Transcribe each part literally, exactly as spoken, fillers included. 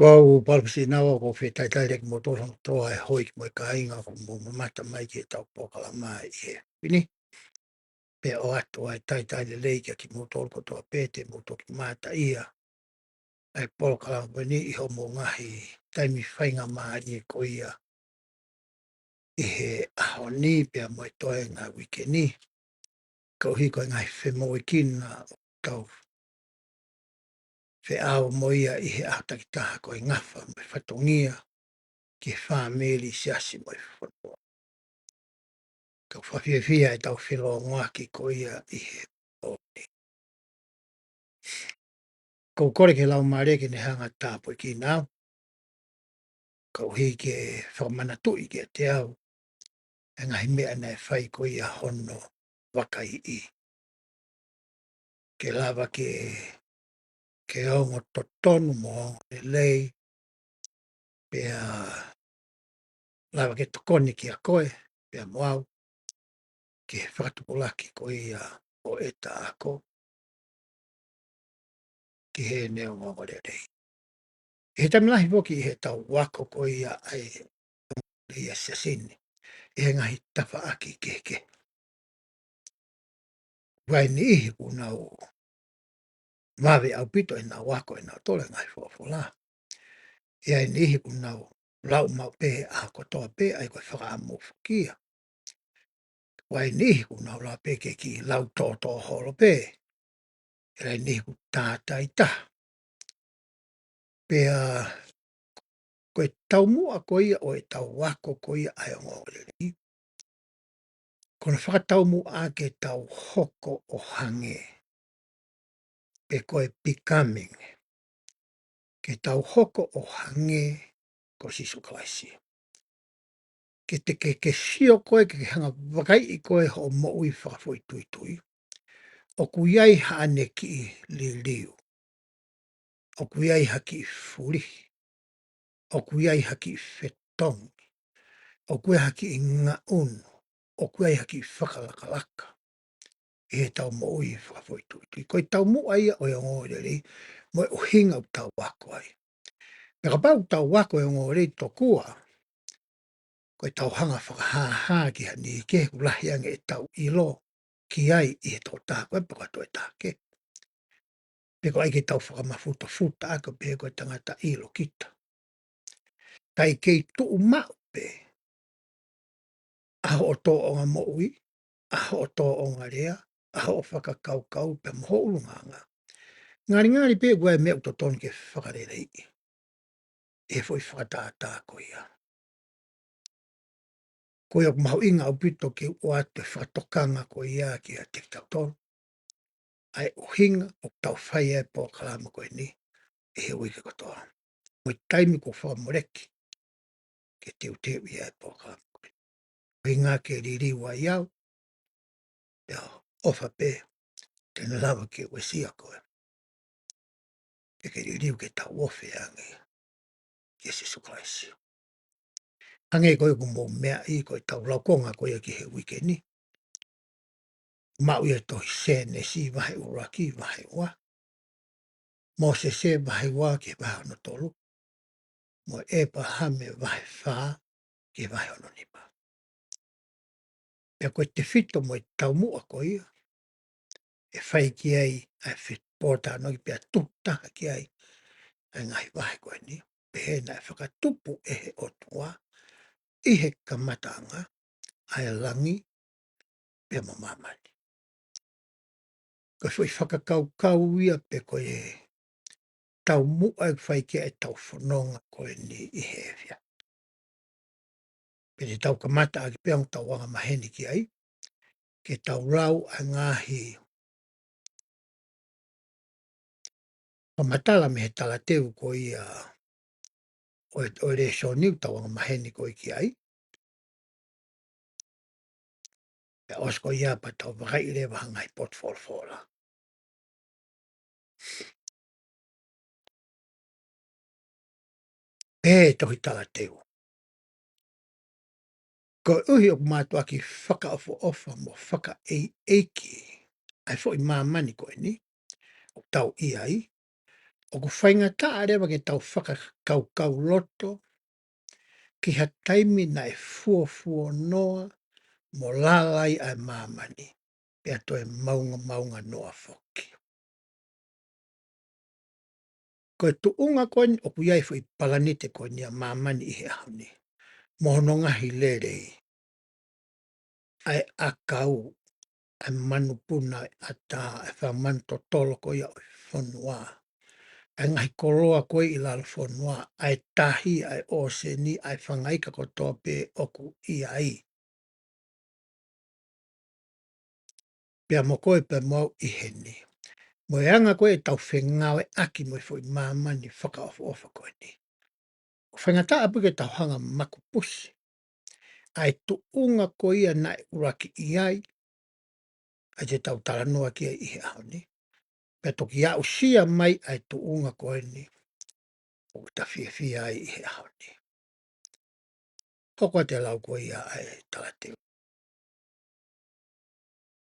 Ko au Palopesina Naua, ʻoku ou fie talitali lelei kimoutolu hono kotoa ʻa e houʻeiki mo e kāinga ʻoku mou mamata mai ki heʻetau polokalama ʻi he efiafi ni. Pea ʻoatu ʻa e talitali lelei kia kimoutolu kotoa pē te mou toki mamata ʻi he polokalama ko eni ʻi hoʻomou ngaahi taimi faingamālie ko ia ʻi he ʻaho ni pea mo e toenga uike ni. Koeʻuhi ko e ngaahi femoʻuekina ʻoku tau feʻao mo ia ʻi he ʻaho takitaha, ko e ngafa mo e fatongia ki he fāmili, siasi mo e fonua. Ka ʻoku fakafiefia ʻetau felōngoaki ko ia ʻi he ʻaho ni. ʻOku ou kole ki he Laumālie ke ne hanga ʻo tāpuekina au, koeʻuhi ke fakamanatuʻi kiate au ʻa e ngaahi meʻa naʻe fai ko ia hono vakaiʻi. Ke lava ke, ke ongo totonu mo ongo lelei, pea lava ke tokoni kiate koe pea mo au ki he fakatupulaki ko ia ʻo ʻeta ako ki heʻene ongoongolelei. ʻI he taimi lahi foki ʻi heʻetau ako ko ia ʻa e ongoongolelei ʻa e Siasi ni ʻi he ngaahi tafaʻaki kehekehe. ʻOku ʻi ai e niʻihi ʻoku nau vave ʻaupito ʻenau ako ʻenau tole ngaahi folofola. ʻI ai e niʻihi ʻoku nau lau maʻu pē ʻaho kotoa pē ʻa ia ko e fakaʻamu foki ia. ʻOku ʻi ai e niʻihi ʻoku nau lau pē ke kiʻi lau tōtō holo pē. ʻI ai e niʻihi ʻoku tātai taha. Pea ko e taumuʻa ko ia ʻo ʻetau ako ko ia ʻa e ongoongolelei, ko hono fakataumuʻa ke tau hoko ʻo hangē, pe ko e becoming, ke tau hoko ʻo hangē ko Sīsū Kalaisi. Ke te ke, ke sio koe, ke ke hanga ʻo vakaiʻi koe hoʻo moʻui fakafoʻituitui, ʻoku ʻi ai haʻane kiʻi liliu, ʻoku ʻi ai ha kiʻi fulihi, ʻoku ʻi ai ha kiʻi fetongi, ʻoku ʻi ai ha kiʻi ngaʻunu, ʻoku ʻi ai ha kiʻi fakalakalaka ʻi heʻetau moʻui fakafoʻituitui. Ko e taumuʻa ia ʻo e ongoongolelei mo e ʻuhinga ʻoku tau ako ai. Pea kapau ʻoku tau ako e ongoongolelei tokua ko ʻetau hanga ʻo fakahāhā ki ha niʻihi kehe ʻoku lahi ange ʻetau ʻilo ki ai ʻi he tokotaha ko ē pe ko e tokotaha kehe, pe ko e ʻai ke tau fakamafutofuta ʻaki ʻo pehē ko e tangata ʻilo kita. Kae kei tuʻu maʻu pē ʻa hoʻo tōʻonga moʻui, ʻa hoʻo tōʻonga lea, ʻa hoʻo fakakaukau pea mo ho ʻulungaanga, ngalingali pē ʻoku ʻi ai e meʻa ʻoku totonu ke fakaleleiʻi ʻi he foʻi fakatātā ko ia. Ko ia ʻoku mahuʻinga ʻaupito ke u ʻoatu e fakatokanga ko ia kiate kitautolu, ʻa e ʻuhinga ʻoku tau fai ai e polokalama ko eni ʻi he uike kotoa, mo e taimi kuo fakamoleki ke teuteuʻi ai e polokalama ko eni. ʻUhinga ke liliu ai au, pea ʻofa pē te ne lava ke uesia koe, ke ke liliu ke tau ofi ange kia Sīsū Kalaisi. Hangē ko ia ʻoku mou meaʻi, ko ʻetau laukonga ko ia ki he uike ni, maʻu ia he tohi Sēnesi vahe ʻuluaki, vahe ua, Mōsese vahe ua ki he vahe hono tolu, mo ʻĒpalahame vahe fā ki he vahe hono nima. Pea ko e tefito mo e taumuʻa ko ia ʻe fai ki ai ʻa e fepōtalanoaʻaki pea tuʻu taha ki ai ʻa e ngaahi vahe ko eni, pehē naʻe fakatupu ʻe he ʻOtua ʻi he kamataʻanga ʻa e langi pea mo māmani. Ko e foʻi fakakaukau ia pe ko e taumuʻa ʻoku fai ki ai ʻetau fononga ko eni ʻi he efiafi. Pea te tau kamata ʻaki pē ʻetau anga maheni ki ai, ke tau lau ʻa e ngaahi fakamatala mei he talateu ko ia ʻo e, ʻo e lēsoni ʻoku tau anga maheni ko ē ki ai. Pea ʻosi ko ia pea tau vakaiʻi leva ha ngaahi potu folofola. Pehē ʻe he tohi talateu, koeʻuhi ʻoku mātuʻaki fakaʻofoʻofa mo fakaʻeiʻeiki ʻa e foʻi māmani ko eni ʻoku tau ʻi ai, ʻOku faingataʻa leva ke tau fakakaukauloto ki ha taimi naʻe fuofuonoa mo lala ai ʻa e māmani, pea toe maungamaunganoa foki. Ko e tuʻunga ko eni ʻoku ʻi ai e foʻi palanite ko eni ʻa māmani ʻi he ʻaho ni, mo hono ngaahi lelei, ʻa e ʻakau, ʻa e manupuna, ʻa e ʻatā, ʻa e fanga manu totolo ko ia ʻo e fonua, ʻa e ngaahi koloa ko ē ʻi lalo fonua, ʻa e tahi, ʻa e ʻōseni, ʻa e fanga ika kotoa pē ʻoku ʻi ai. Pea mo koe pea mo au ʻi heni. Mo e anga ko ē ʻetau fengāueʻaki mo e foʻi māmani fakaʻofoʻofa ko eni, ʻoku faingataʻa pē ke tau hanga makupusi ʻa e tuʻunga ko ia naʻe ʻuluaki ʻi ai, ʻa ia te tau talanoa ki ai ʻi he ʻaho ni, pea toki aʻusia mai ʻa e tuʻunga ko eni ʻoku ta fiefia ai ʻi he ʻaho ni. Hoko atu e lau ko ia ʻa e talateu.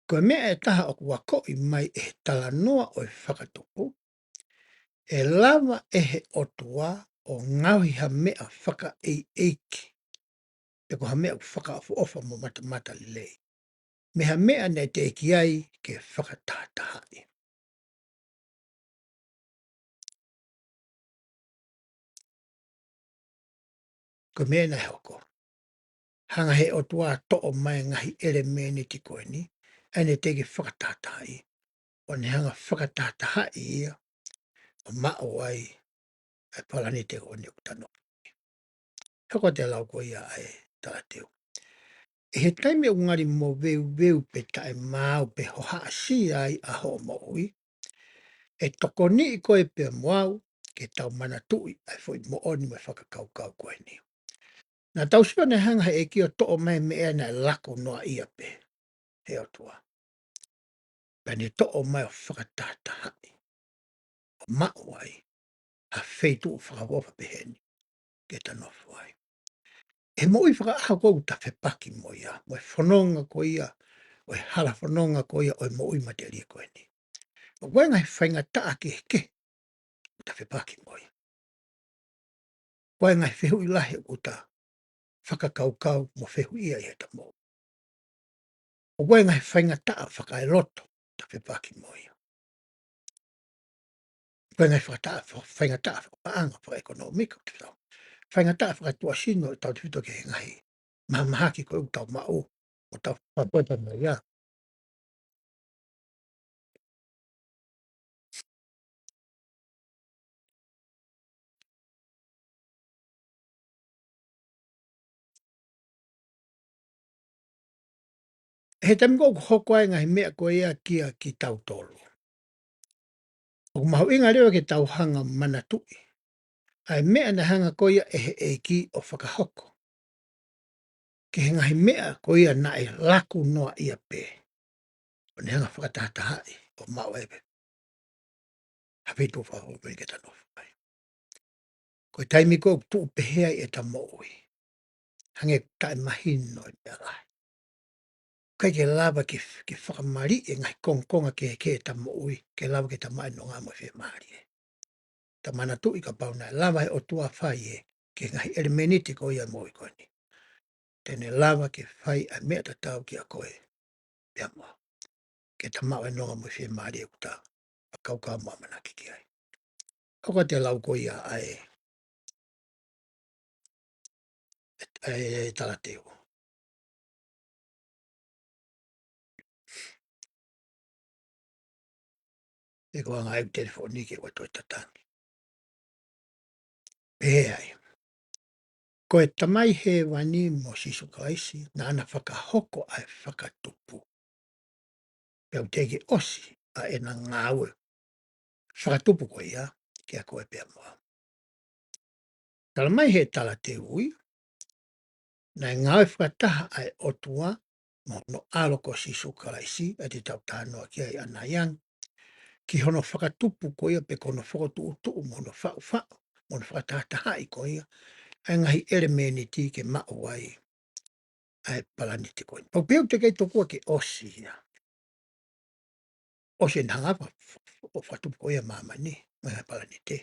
Ko e meʻa ʻe taha ʻoku akoʻi mai ʻe he talanoa ʻo e fakatupu, ʻe lava ʻe he ʻOtua ʻo ngaohi ha meʻa fakaʻeiʻeiki, pe ko ha meʻa ʻoku fakaʻofoʻofa mo matamatalelei, mei ha meʻa naʻe teʻeki ai ke fakatahatahaʻi. Ko e meʻa naʻe hoko, hanga ʻe he ʻOtua ʻo toʻo mai e ngaahi ʻelemēniti ko eni, ʻa ia naʻe teʻeki fakatahatahaʻi, ʻo ne hanga ʻo fakatahatahaʻi ia, ʻo maʻu ai ʻa e palanite ko eni ʻoku ta nofo. Hoko atu e lau ko ia ʻa e talateu. ʻI he taimi ʻoku ngali moveuveu pe taʻemaau pe hohaʻasia ai ʻa hoʻo moʻui, ʻe tokoniʻi koe pea mo au ke tau manatuʻi ʻa e foʻi moʻoni mo e fakakaukau ko eni. Naʻa tau sio naʻe hanga ʻe he ʻEiki ʻo toʻo mai e meʻa naʻe laku noaʻia pē ʻe he ʻOtua, pea ne toʻo mai ʻo fakatahatahaʻi, ʻo maʻu ai ha feituʻu fakaʻofoʻofa pehē ni ke ta nofo ai. ʻI he moʻui fakaʻaho ko ē ʻoku ta fepaki mo ia, mo e fononga ko ia, ʻo e hala fononga ko ia ʻo e moʻui matelie ko eni, ʻoku ʻi ai e ngaahi faingataʻa kehekehe ʻoku ta fepaki mo ia. ʻOku ʻi ai e ngaahi fehuʻi lahi ʻoku ta fakakaukau mo fehuʻia ʻi heʻeta moʻui. ʻOku ʻi ai e ngaahi faingataʻa fakaeloto ʻoku ta fepaki mo ia. ʻOku ʻi ai e ngaahi fakataʻa, fa-, faingataʻa fakapaʻanga, fakaʻekonōmika, ʻoku tau, faingataʻa fakatuʻasino, tautefito ki he ngaahi mahamahaki ko ē ʻoku tau maʻu, ʻo tau fakapapauʻi pea mo ia. ʻI he taimi ko ē ʻoku hoko ai e ngaahi meʻa ko ia kia kitautolu, ʻoku mahuʻinga leva ke tau hanga ʻo manatuʻi ʻa e meʻa naʻe hanga ko ia ʻe he ʻEiki ʻo fakahoko ki he ngaahi meʻa ko ia naʻe laku noaʻia pē, ʻo ne hanga ʻo fakatahatahaʻi ʻo maʻu ai pē ha feituʻu fakaʻofoʻofa ke ta nofo ai. Ko e taimi ko ē ʻoku tuʻu pehē ai ʻeta moʻui, hangē ʻoku taʻemahino e meʻa lahi. ʻOku ʻikai ke lava ke, ke fakamaliʻi e ngaahi kongokonga kehekehe ʻeta moʻui ke lava ke ta maʻu e nonga mo e fiemālie. Ta manatuʻi kapau naʻe lava ʻe he ʻOtua ʻo fai ē ki he ngaahi ʻelemēniti ko ia ʻo e moʻui ko eni, te ne lava ke fai ʻa e meʻa tatau kia koe pea mo au, ke ta maʻu e nonga mo e fiemālie ʻoku ta fakakaukau mo ʻamanaki ki ai. Hoko atu e lau ko ia ʻa e, ʻa e talateu. ʻE ko e anga ʻeku telefoni ke ʻoua toe tatangi. Pehē ai, ko e Tamai Hēvani mo Sīsū Kalaisi, naʻá na fakahoko ʻa e fakatupu, pea ʻoku teʻeki ʻosi ʻa ʻena ngāue fakatupu ko ia kia koe pea mo au. Tala mai ʻe he talateu, naʻe ngāue fakataha ʻa e ʻOtua mo hono ʻAlo ko Sīsū Kalaisi, ʻa ia te tau talanoa ki ai ʻanai ange, ki hono fakatupu ko ia pe ko hono fokotuʻutuʻu mo hono faʻufaʻu mo hono fakatahatahaʻi ko ia ʻa e ngaahi ʻelemēniti ke maʻu ai ʻa e palanite ko eni. Pau pē ʻoku teʻeki ai tokua ke ʻosi ia. ʻOsi ʻena hanga ʻo fa-, ʻoku fakatupu ko ia ʻa māmani mo e ngaahi palanite.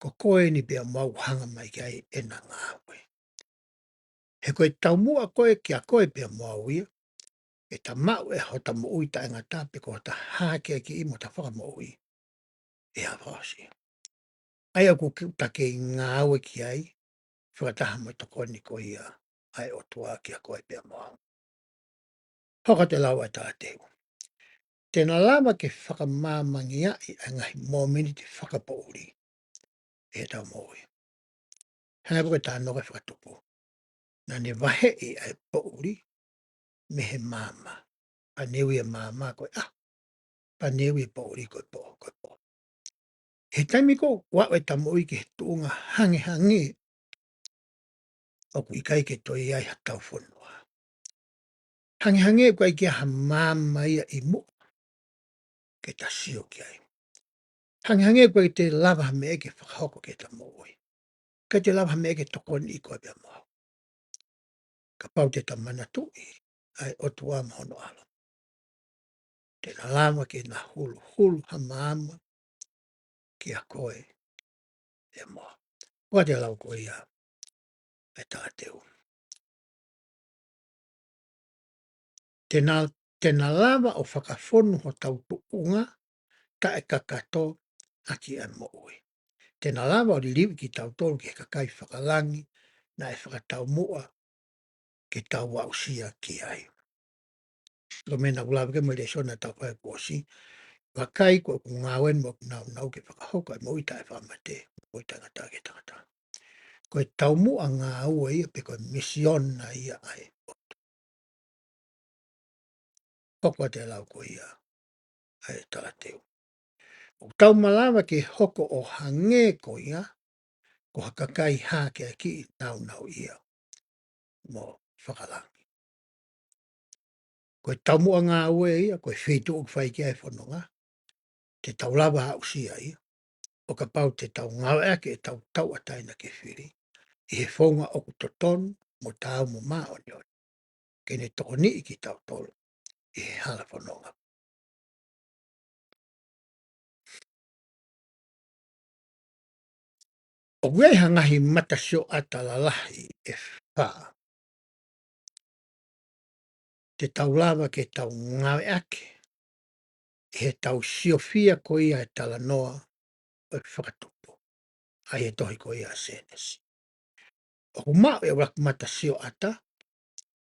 Ko koe eni pea mo au ʻoku hanga mai ki ai ʻena ngāue. He ko e taumuʻa ko ē kiate koe pea mo au ia, ʻe ta maʻu ʻe hota moʻui taʻengata pe ko hota hākeakiʻi mo hota fakamoʻui ʻi he efiafi fakaʻosi. ʻA ia ʻoku ke-, ta kei ngāue ki ai, fakataha mo e tokoni ko ia ʻa e ʻOtua kiate koe pea mo au. Hoko atu e lau ʻa e talateu. Te na lava ke fakamāmangiaʻi ʻa e ngaahi mōmeniti fakapoʻuli ʻi heʻetau moʻui. Hangē pē ko e talanoa ko ē ʻa e fakatupu. Naʻa ne vaheʻi ʻa e poʻuli mei he maama. Pea ne ui e maama ko e ʻaho. Pea ne ui e poʻuli ko e pō, ko e pō. He taimi ko ē ʻoku aʻu ʻeta moʻui ki he tuʻunga hangehangē, ʻoku ʻikai ke toe ʻi ai haʻatau fonua. Hangehangē ʻoku ʻikai ke ʻi ai ha maama ia ʻi muʻa ke ta sio ki ai. Hangehangē ʻoku ʻikai te lava ha meʻa ke fakahoko ki heʻeta moʻui. ʻIkai te lava ha meʻa ke tokoniʻi koe pea mo au. Kapau te ta manatuʻi ʻa e ʻOtua mo hono ʻAlo, te na lava ke na huluhulu ha maama kiate koe pea mo au. Ko e lau ko ia ʻa e talateu. Te na, te na lava ʻo fakafonu hotau tuʻunga taʻekakato ʻaki ʻa e moʻui. Te na lava ʻo liliu kitautolu ki he kakai fakalangi naʻe fakataumuʻa ke tau aʻusia ki ai. Ko e meʻa naʻa ku lave ki ai mo e lēsoni naʻa tau fai kuo ʻosi. Vakai ko ʻeku ngāue mo ʻeku nāunau ke fakahoko ʻa e moʻui taʻefaʻamate, moʻui taʻengata ki he tangata. Ko e taumuʻa ngāue ia pe ko e misiona ia ʻa e ʻOtua. Hoko atu e lau ko ia ʻa e talateu. ʻOku tau malava ke hoko ʻo hangē ko ia, ko ha kakai hākeakiʻi, nāunauʻia mo fakalangi. Ko e taumuʻa ngāue ia, ko e feituʻu ʻoku fai ki ai e fononga, te tau lava aʻusia ia, ʻo kapau te tau ngāueʻaki ʻetau tauʻatāina ke fili ʻi he founga ʻoku totonu mo taau mo māʻoniʻoni, ke ne tokoniʻi kitautolu ʻi he hala fononga. ʻOku ʻi ai ha ngaahi matasioʻata lalahi ʻe fā te tau lava ke tau ngāueʻaki ʻi heʻetau siofia ko ia e talanoa ʻo e fakatupu, ʻa ia ʻi he tohi ko ia ʻa Sēnesi. ʻOku maʻu e ʻuluaki matasioʻata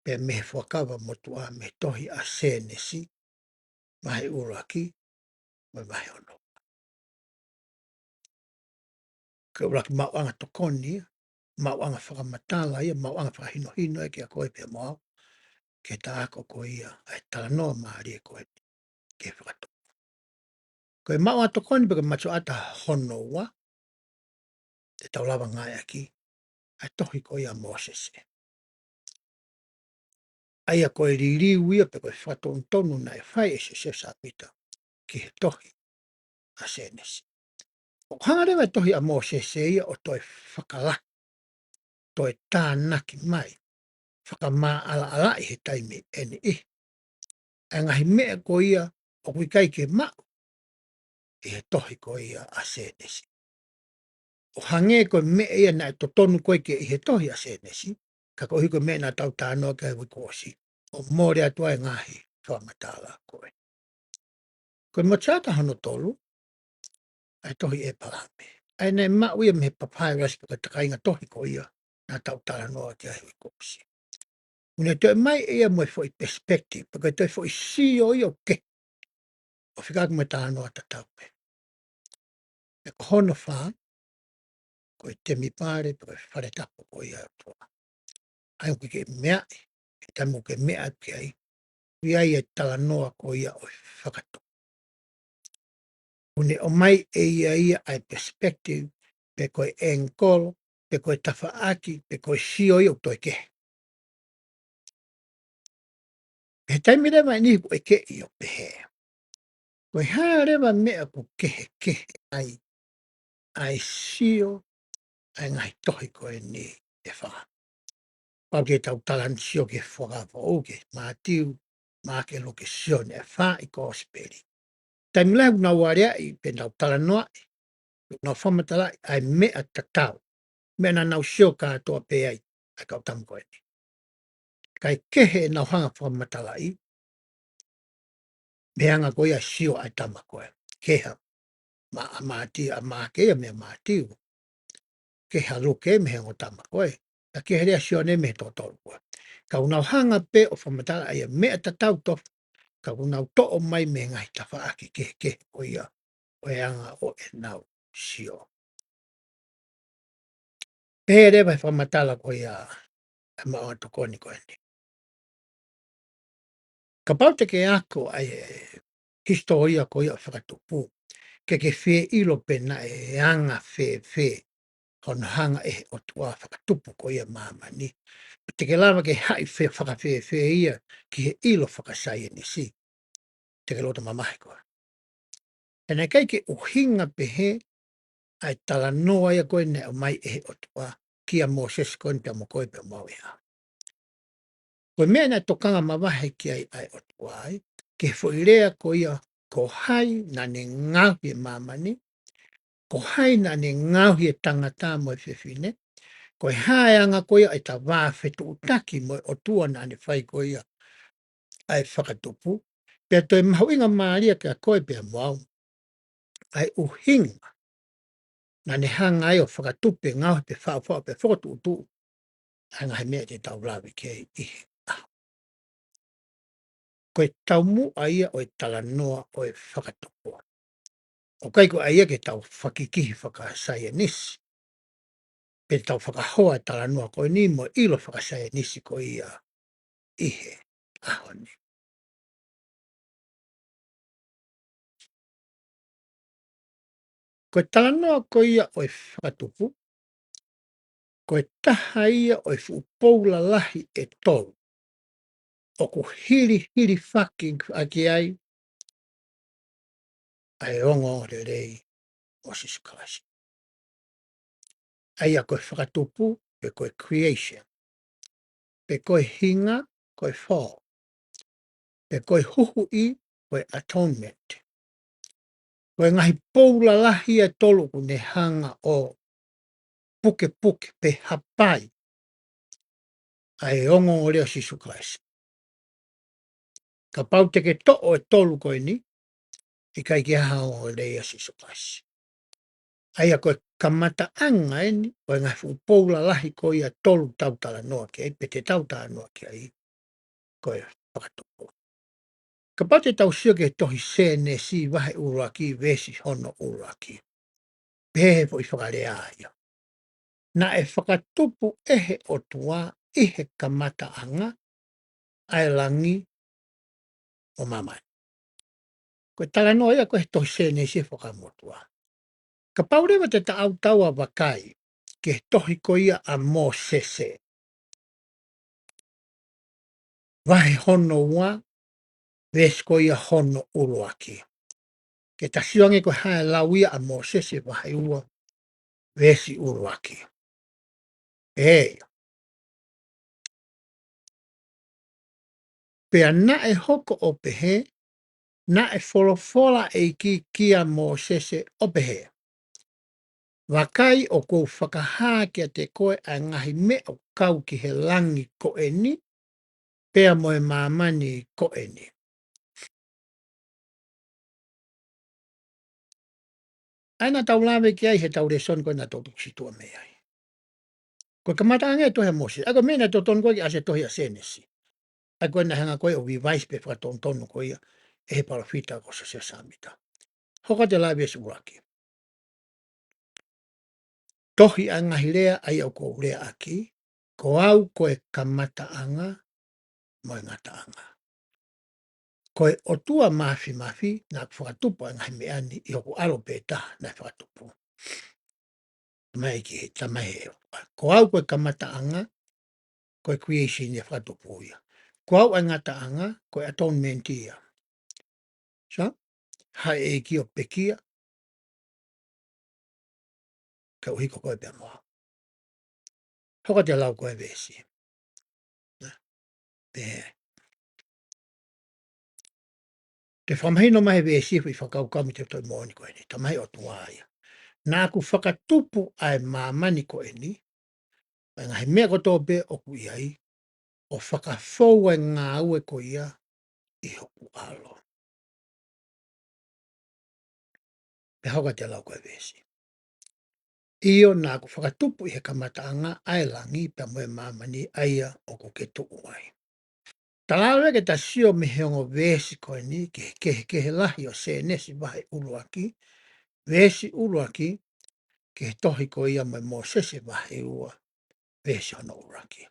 pē mei he Fuakava Motuʻa, mei he tohi ʻa Sēnesi, vahe ʻuluaki mo e vahe ono. Ko e ʻuluaki maʻuʻanga tokoni ia, maʻuʻanga fakamatala ia, maʻuʻanga fakahinohino ia kiate koe pea mo au, ke ta ako ko ia ʻa e talanoa mālie ko eni ki he fakatupu. Ko e maʻuʻanga tokoni pe ko e matasioʻata hono ua te tau lava ngāueʻaki, ʻa e tohi ko ia ʻa Mōsese. ʻA ia ko e liliu ia pe ko e fakatonutonu naʻe fai ʻe Siosefa Sāmita ki he tohi ʻa Sēnesi. ʻOku hanga leva e tohi ʻa Mōsese ia ʻo toe fakalaka, toe tānaki mai, fakamaʻalaʻalaʻi he taimi ʻe niʻihi ʻa e ngaahi meʻa ko ia ʻoku ʻikai ke maʻu ʻi he tohi ko ia ʻa Sēnesi. ʻO hangē ko e meʻa ia naʻe totonu ko ē ke ʻi he tohi ʻa Sēnesi, ka koeʻuhi ko e meʻa naʻa tau talanoa ki ai he uike kuo ʻosi, ʻo mole atu ai e ngaahi fakamatala ko ē. Ko e matasioʻata hono tolu, ʻa e tohi ʻĒpalahame. ʻA ia naʻe maʻu ia mei he papairosi pe ko e takainga tohi ko ia naʻa tau talanoa ki ai he uike kuo ʻosi. ʻOku ne toe ʻomai ʻe ia mo e foʻi perspective, pe ko e toe foʻi sio ia ʻoku kehe, ʻo fekauʻaki mo e talanoa tatau pē. Pea ko hono fā, ko e temipale pe ko e fale tapu ko ia ʻo e ʻOtua. ʻA ia ʻoku ke meaʻi, he taimi ʻoku ke meʻa ki ai, ʻoku ʻi ai e talanoa ko ia ʻo e fakatupu. ʻOku ne ʻomai ʻe ia ia ʻa e perspective, pe ko e angle, pe ko e tafaʻaki, pe ko e sio ia ʻoku toe kehe. He taimi leva ʻe niʻihi ʻoku ʻekeʻi ʻo pehē, ko e hā leva e meʻa ʻoku kehekehe ai ʻa e sio ʻa e ngaahi tohi ko eni ʻe fā. Kapau te tau talanoa sio ki he Fuakava Foʻou, ki he Mātiu, Maʻake, Luke, Sione, ʻa e fā ʻi he Kosipeli. Taimi lahi ʻoku nau aleaʻi, pea nau talanoaʻi, ʻoku nau fakamatalaʻi ʻa e meʻa tatau. Meʻa naʻa nau sio kātoa pē ai, ʻa e kau tama ko eni. Kae kehe ʻenau hanga fakamatalaʻi, mei he anga ko ia sio ʻa e tama ko ē. Kehe ʻa Ma-, ʻa Mātiu, ʻa Maʻake ia mei a Mātiu. Kehe ʻa Luke mei he ongo tama ko ē. Pea kehe leva ʻa Sione mei he toko tolu ko ē. Ka ʻoku nau hanga pē ʻo fakamatalaʻi ʻa e meʻa tatau tofu. Ka ʻoku nau toʻo mai mei he ngaahi tafaʻaki kehekehe ko ia ʻo e anga ʻo ʻenau sio. Pehē leva ʻe he fakamatala ko ia ʻa e maʻuʻanga tokoni ko eni. Kapau te ke ako ʻa e hisitōlia ko ia ʻo e fakatupu, ke ke fie ʻilo pe naʻe anga fēfē hono hanga ʻe he ʻOtua ʻo fakatupu ko ia ʻa māmani. Te ke lava ke haʻi fē-, fakafēfē ia ki he ʻilo fakasaienisi. Te ke loto mamahi koe. He naʻe ʻikai ke ʻuhinga pehē ʻa e talanoa ia ko ē naʻe ʻomai ʻe he ʻOtua kia Mōsese ko eni pea mo koe pea mo au ia. Ko e meʻa naʻe tokanga mavahe ki ai ʻa e ʻOtua ai, ki he foʻi lea ko ia, ko hai naʻa ne ngaohi ʻa māmani, ko hai naʻa ne ngaohi ʻa e tangata mo e fefine, ko e hā e anga ko ia ʻeta vā fetuʻutaki mo e ʻOtua naʻa ne fai ko ia ʻa e fakatupu, pea toe mahuʻinga mālie kia koe pea mo au, ʻa e ʻuhinga naʻa ne hanga ai ʻo fakatupu pe ngaohi pe faʻufaʻu pe fokotuʻutuʻu ʻa e ngaahi meʻa te tau lave ki ai ʻi he ʻaho. Ko e taumuʻa ia ʻo e talanoa ʻo e fakatupu. ʻOku ʻikai ko ia ke tau fakikihi fakasaienisi, pe tau fakahoa e talanoa ko eni mo e ʻilo fakasaienisi ko ia ʻi he ʻaho ni. Ko e talanoa ko ia ʻo e fakatupu, ko e taha ia ʻo e fuʻu pou lalahi ʻe tolu ʻoku hilihilifaki ʻaki ai ʻa e ongoongolelei ʻo Sīsū Kalaisi. ʻA ia ko e fakatupu, pe ko e creation, pe ko e hinga, ko e fall, pe ko e huhuʻi, ko e atonement. Ko e ngaahi pou lalahi ʻe tolu ʻoku ne hanga ʻo pukepuke pe hapai ʻa e ongoongolelei ʻo Sīsū Kalaisi. Kapau te ke toʻo e tolu ko eni, ʻikai ke ʻi ai ha ongoongolelei ʻa Sīsū Kalaisi. ʻA ia ko e kamataʻanga eni ʻo e ngaahi fuʻu pou lalahi ko ia ʻe tolu ʻoku tau talanoa ki ai, pe te tau talanoa ki ai, ko e fakatupu. Kapau te tau sio ki he tohi Sēnesi vahe ʻuluaki, veesi hono ʻuluaki. Pehē ʻe he foʻi fakalea ia, naʻe fakatupu ʻe he ʻOtua ʻi he kamataʻanga ʻa e langi mo māmani. Ko e talanoa ia ko ē he tohi Sēnesi he Fuakava Motuʻa. Kapau leva te tau tau ʻo vakai ki he tohi ko ia ʻa Mōsese, vahe hono ua, veesi ko ia hono ʻuluaki. Ke ta sio ange ko e hā e lau ia ʻa Mōsese vahe ua, veesi ʻuluaki. ʻE ia. Pea naʻe hoko ʻo pehē, naʻe folofola ʻa e ʻEiki kia Mōsese ʻo pehē, vakai ʻoku ou fakahā kiate koe ʻa e ngaahi meʻa ʻoku kau ki he langi ko eni, pea mo e māmani ko eni. ʻA ia naʻa tau lave ki ai he ʻetau lēsoni ko ē naʻa tau tuku situʻa mei ai. Ko e kamataʻanga ʻo e tohi ʻa Mōsese. ʻA ia ko e meʻa naʻe totonu ko ē ke ʻasi he tohi ʻa Sēnesi. ʻA ia ko e naʻe hanga ko ē ʻo revise pe fakatonutonu ko ia ʻe he palōfita ko Siosefa Sāmita. Hoko atu e lau veesi ʻuluaki. Tohi ʻa e ngaahi lea ʻa ia ʻoku ou leaʻaki, ko au ko e kamataʻanga mo e ngataʻanga. Ko e ʻOtua Māfimafi naʻa ku fakatupu ʻa e ngaahi meʻa ni ʻi hoku ʻAlo pē taha naʻe fakatupu. Mai ki he, tamai he, ko au ko e kamataʻanga, ko e creation ia fakatupu ia. Ko au ʻa e ngataʻanga, ko e atonement ia. So, haʻu e ʻEiki ʻo pekia, ka u hiko ko ē pea mo au. Hoko atu e lau ko ē veesi. Pea ʻE fakamahino mai he veesi foʻi fakakaukau mei he tefitoʻi moʻoni ko eni, talamai ʻe he ʻOtua ia: Naʻa ku fakatupu ʻa e māmani ko eni, ʻa e ngaahi meʻa kotoa pē ʻoku ʻi ai, ʻo fakafou ʻa e ngāue ko ia ʻi hoku ʻAlo. Pea hoko atu e lau ko e veesi: ʻIo, naʻa ku fakatupu ʻi he kamataʻanga ʻa e langi pea mo e māmani ʻa ia ʻoku ke tuʻu ai. Talamai ke ta sio mei he ongo veesi ko eni ki he kehekehe lahi ʻo Sēnesi vahe ʻuluaki, veesi ʻuluaki, ki he tohi ko ia mo e Mōsese vahe ua, veesi hono ʻuluaki.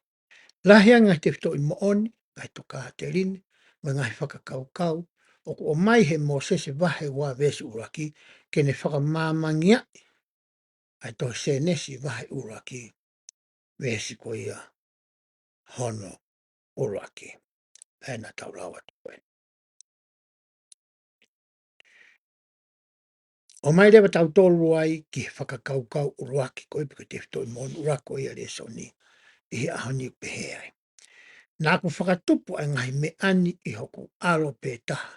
Lahi ange ngaahi tefitoʻi moʻoni, ngaahi tokāteline, mo e ngaahi fakakaukau ʻoku ʻomai he Mōsese vahe ua veesi ʻuluaki, ke ne fakamāmangiaʻi ʻa e tohi Sēnesi vahe ʻuluaki, veesi ko ia hono ʻuluaki. ʻA ia naʻa tau lau atu ko ē. ʻOmai leva tautolu ai ki he fakakaukau ʻuluaki ko ē pe ko e tefitoʻi moʻoni ʻuluaki ʻo e lēsoni ʻi he ʻaho ni, ʻoku pehē ai: Naʻa ku fakatupu ʻa e ngaahi meʻa ni ʻi hoku ʻAlo pē taha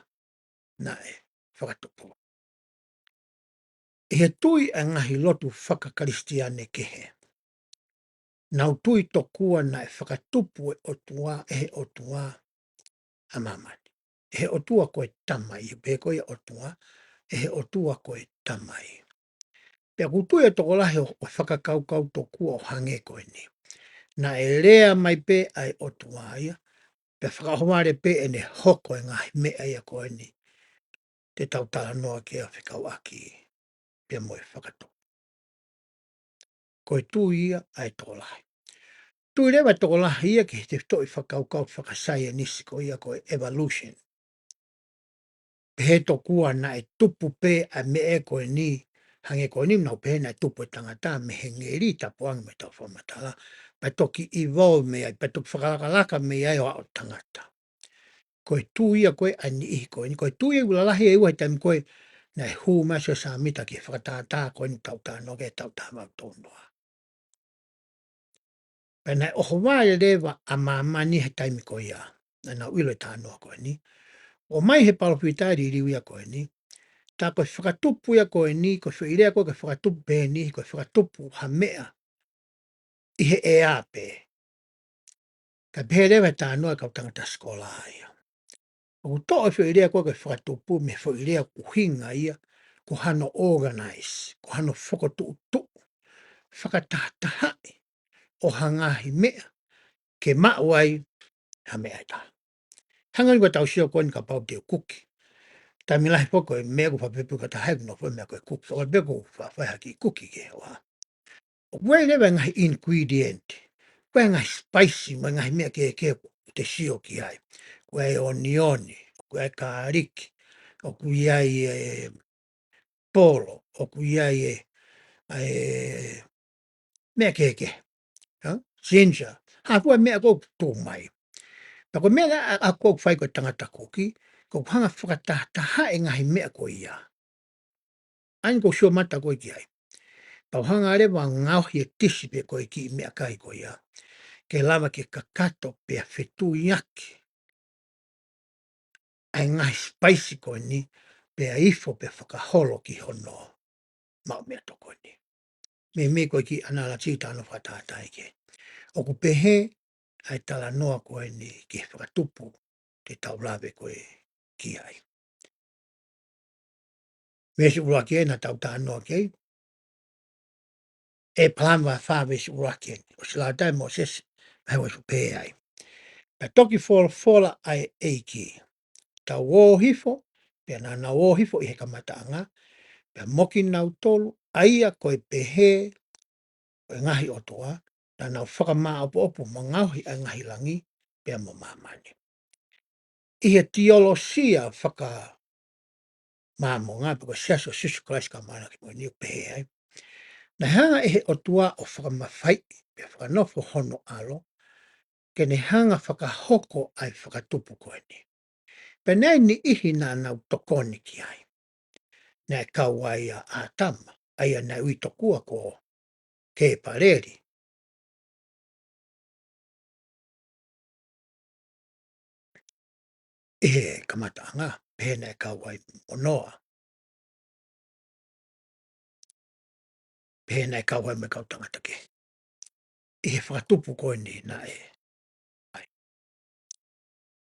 naʻe fakatupu. ʻI he tui ʻa e ngaahi lotu faka-Kalisitiane kehe, nau tui tokua naʻe fakatupu ʻe ʻOtua, ʻe he ʻOtua ʻa māmani. ʻE he ʻOtua ko e Tamai, pea ko e ʻOtua, ʻe he ʻOtua ko e Tamai. Pea ʻoku tui e tokolahi ʻo, ʻo fakakaukau tokua ʻo hangē ko eni. Naʻe lea mai pē ʻa e ʻOtua ia, pea fakaʻohovale pē ʻene hoko e ngaahi meʻa ia ko eni te tau talanoa ki ai fekauʻaki pea mo e fakatupu. Ko e tui ia ʻa e tokolahi. Tui leva e tokolahi ia ki he tefitoʻi fakakaukau fakasaienisi ko ia ko e evolution. Pehē tokua naʻe tupu pē ʻa e meʻa ko eni, hangē ko eni naʻa nau pehē naʻe tupu e tangata mei he ngeli, tapu ange mo ʻetau fakamatala, pea toki evolve mei ai, pea toki fakalakalaka mei ai ʻo aʻu tangata. Ko e tui ia ko ē ʻa e niʻihi ko eni, ko e tui ia ʻoku lalahi ʻe ua he taimi ko ē naʻe hū mai Siosefa Sāmita ki he fakatātā ko eni ʻoku tau talanoa ki ai, taʻu taha valu tolu noa. Pea naʻe ʻohovale leva ʻa māmani he taimi ko ia, naʻa nau ʻilo e talanoa ko eni. ʻOmai he palōfita e liliu ia ko eni, tā ko e fakatupu ia ko eni, ko e foʻi lea ko ē ke fakatupu pē eni, ko e fakatupu ha meʻa ʻi he ʻea pē. Ka pehē leva e talanoa e kau tangata sikola ia, ʻoku toʻo e foʻi lea ko ē ke fakatupu mei he foʻi lea ʻoku ʻuhinga ia ko hano organize, ko hano fokotuʻutuʻu, fakatahatahaʻi ʻo ha ngaahi meʻa ke maʻu ai ha meʻa ʻe taha. Hangē ko ʻetau sio ko eni kapau te u kuki. Taimi lahi foki ko e meʻa ʻoku fakapepū ka taha ʻoku nofo meʻa ko e kuki. ʻOku pē ʻoku fa-, fai ha kiʻi kuki ke hoa. ʻOku ʻi ai leva e ngaahi ingredient. ʻOku ʻi ai e ngaahi spice mo e ngaahi meʻa kehekehe ʻoku te sio ki ai. ʻOku ʻi ai e onioni, ʻoku ʻi ai e kāliki, ʻoku ʻi ai e polo, ʻoku ʻi ai e, e meʻa kehekehe. Ha? Ginger. Ha fua meʻa ʻoku tuʻu mai. Pea ko e meʻa ʻa, ʻa, ʻoku fai ko e tangata kuki, ʻoku hanga fakatahatahaʻi e ngaahi meʻa ko ia. ʻA ia ko e sio mata ko ē ki ai. Pea u hanga leva ʻo ngaohi e tisi pe ko e kiʻi meʻakai ko ia, ke lava ke kakato pea fetuiaki ʻa e ngaahi spice ko eni, pea ifo pea fakaholo ki hono maʻu meʻatokoni. Meimei ko e kiʻi analogy ʻoku tau fakatātaaʻi ki ai. ʻOku pehē ʻa e talanoa ko eni ki he fakatupu te tau lave ko ē ki ai. Veesi ʻuluaki ē naʻa tau talanoa ki ai. ʻĒpalahame vahe fā veesi ʻuluaki eni. ʻOsi lau atu ʻa Mōsese, naʻe ʻosi pehē ai. Pea toki folofola ʻa e ʻEiki: Tau ō hifo, pea naʻa nau ō hifo ʻi he kamataʻanga, pea mo kinautolu, ʻa ia ko e pehē ʻo e ngaahi ʻotua, naʻa nau fakamāʻopoʻopo mo ngaohi ʻa e ngaahi langi pea mo māmani. ʻI he teolosia faka-Māmonga pe ko e Siasi ʻo Sīsū Kalaisi ʻo e Kau Māʻoniʻoni ʻoku pehē ai, naʻe hanga ʻe he ʻOtua ʻo fakamafaiʻi pe fakanofo hono ʻAlo ke ne hanga fakahoko ʻa e fakatupu ko eni. Pea naʻe ʻi ai e niʻihi naʻa nau tokoni ki ai. Naʻe kau ai ʻa ʻĀtama, ʻa ia naʻe ui tokua ko Kepaleli ʻi he kamataʻanga. pehē naʻe kau ai mo Noa, pehē naʻe kau ai mo e kau tangata kehe ʻi he fakatupu ko eni naʻe ʻai.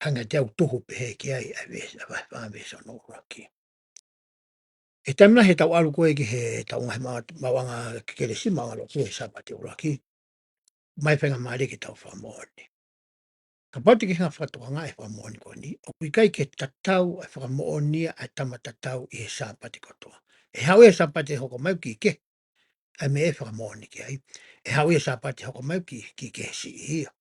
Hanga te au tuhu pehē ki ai ʻa e veesi, ʻa e vahe fā veesi hono ʻuluaki. ʻI he taimi lahi ʻetau ʻalu ko ē ki heʻetau ngaahi ma-, maʻuʻanga kelesi, maʻuʻanga lotu he Sāpate ʻuluaki, mai faingamālie ke tau fakamoʻoni. Kapau te ke hanga fakatokangaʻi e fakamoʻoni ko eni, ʻoku ʻikai ke tatau ʻa e fakamoʻoni ʻa e tama tatau ʻi he Sāpate kotoa. ʻE haʻu ia Sāpate hoko mai ʻoku kiʻi kehe ʻa e meʻa ʻe fakamoʻoni ki ai. ʻE haʻu ia Sāpate hoko mai ʻoku kiʻi, kiʻi kehe siʻi ia.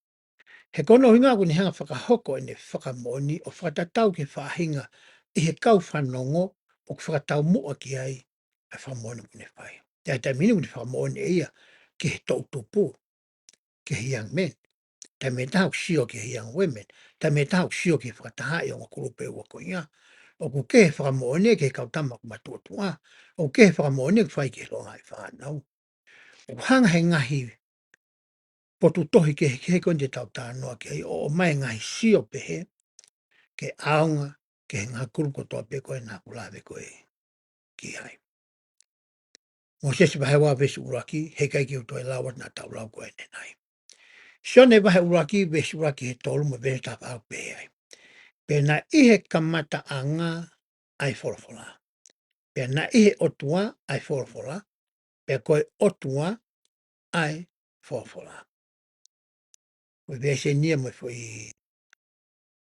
He ko hono ʻuhinga ʻoku ne hanga fakahoko ʻene fakamoʻoni ʻo fakatatau ki he faʻahinga ʻi he kau fanongo ʻoku fakataumuʻa ki ai ʻa e fakamoʻoni ʻoku ne fai. ʻI he taimi ni ʻoku ne fakamoʻoni ʻe ia ki he toʻutupu, ki he young men. Taimi ʻe taha ʻoku sio ki he young women. Taimi ʻe taha ʻoku sio ki he fakatahaʻi ongo kulupu ʻe ua ko ia. ʻOku kehe e fakamoʻoni ki he kau tama ʻoku matuʻotuʻa. ʻOku kehe e fakamoʻoni ʻoku fai ki he longaʻi fānau. ʻOku hanga he ngaahi potu tohi kehekehe ko eni te tau talanoa ki ai ʻo ʻomai e ngaahi sio pehē ke ʻaonga ki he ngaahi kulupu kotoa pē ko ē naʻa ku lave ko ē ki ai. Mōsese vahe ua veesi ʻuluaki, heʻikai ke u toe lau atu naʻa tau lau ko ē ʻanenai. Sione vahe ʻuluaki, veesi ʻuluaki ki he tolu mo e veesi taha fā ʻoku pehē ai. Pea naʻe ʻi he kamataʻanga ʻa e Folofola. Pea naʻe ʻi he ʻOtua ʻa e Folofola. Pea ko e ʻOtua ʻa e Folofola. Ko e veesi eni ia mo e foʻi,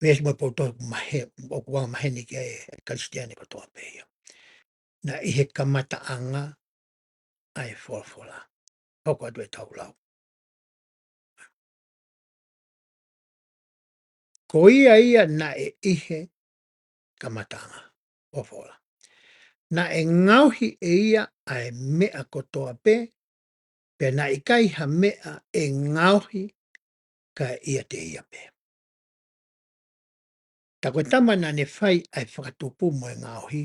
veesi mo e potu tohi ʻoku mahe-, ʻoku anga maheni ki ai e Kalisitiane kotoa pē ia. Naʻe ʻi he kamataʻanga ʻa e Folofola. Hoko atu ʻetau lau. Ko ia ia naʻe ʻi he kamataʻanga, Folofola. Naʻe ngaohi ʻe ia ʻa e meʻa kotoa pē, pea naʻe ʻikai ha meʻa ʻe ngaohi kae ʻiate ia pē. Tā ko e tama naʻa ne fai ʻa e fakatupu mo e ngaohi,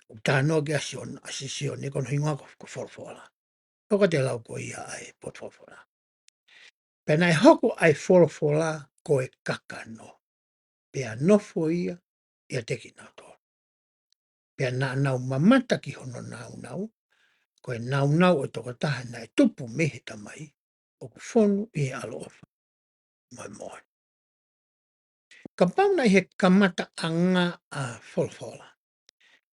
ʻoku talanoa ki ai ʻa Sione, ʻa Sione ko hono hingoa ko, ko Folofola. Hoko atu e lau ko ia ʻa e potu Folofola. Pea naʻe hoko ʻa e Folofola ko e kakano. Pea nofo ia ʻiate kinautolu. Pea naʻa nau mamata ki hono nāunau, ko e nāunau ʻo e tokotaha naʻe tupu mei he Tamai, ʻoku fonu ʻi he ʻaloʻofa mo e moʻoni. Kapau naʻe ʻi he kamataʻanga ʻa Folofola.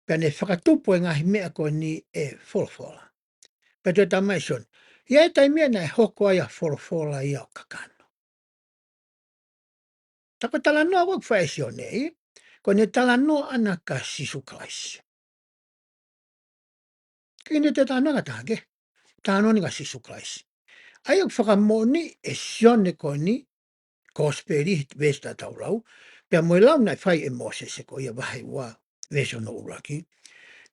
Pea ne fakatupu e ngaahi meʻa ko eni ʻe Folofola. Pea toe talamai ʻe Sione, ʻi he taimi ia naʻe hoko ai ʻa Folofola ia ʻo kakano. Tā ko e talanoa ʻoku fai ʻe Sione, ko ʻene talanoa ʻana kia Sīsū Kalaisi. ʻIkai ke ne toe talanoa ki ha taha kehe. Talanoa ʻana kia Sīsū Kalaisi. ʻA ia ʻoku fakamoʻoni ʻe Sione ko eni, Kosipeli, veesi naʻa tau lau, pea mo e lau naʻe fai ʻe Mōsese ko ia vahe ua, veesi hono ʻuluaki.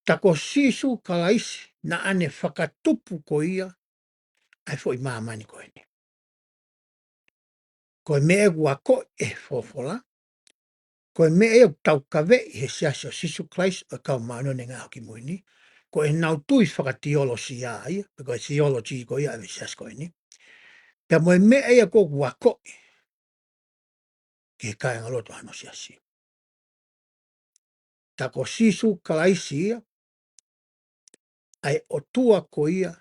Tā ko Sīsū Kalaisi naʻa ne fakatupu ko ia ʻa e foʻi māmani ko eni. Ko e meʻa ʻoku akoʻi ʻe he Folofola, ko e meʻa ia ʻoku taukaveʻi he Siasi ʻo Sīsū Kalaisi ʻo e Kau Māʻoniʻoni ʻi he Ngaahi ʻAho Kimui Ni, ko ʻenau tui fakatiolosia ia, pe ko e theology ko ia ʻa e siasi ko eni. Pea mo e meʻa ia ʻoku akoʻi ki he kāingalotu ʻa hono siasi. Tā ko Sīsū Kalaisi ia, ʻa e ʻOtua ko ia,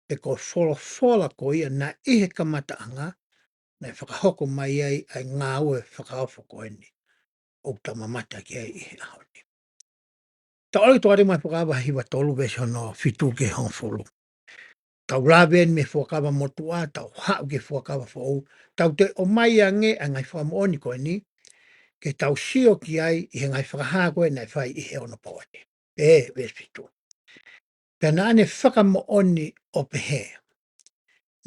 pe ko e Folofola ko ia, naʻe ʻi he kamataʻanga, naʻe fakahoko mai ai ʻa e ngāue fakaofo ko eni ʻoku tau mamata ki ai ʻi he ʻaho ni. Tau ʻalu ki he Tokāteline mo e Fuakava hiva tolu veesi hono fitu ki he hongofulu. Tau lave eni mei he Fuakava Motuʻa, tau haʻu ki he Fuakava Foʻou, tau toe ʻomai ange ʻa e ngaahi fakamoʻoni ko eni, ke tau sio ki ai ʻi he ngaahi fakahā ko ē naʻe fai ʻi he onopō ni. Pea veesi fitu. Pea naʻa ne fakamoʻoni ʻo pehē,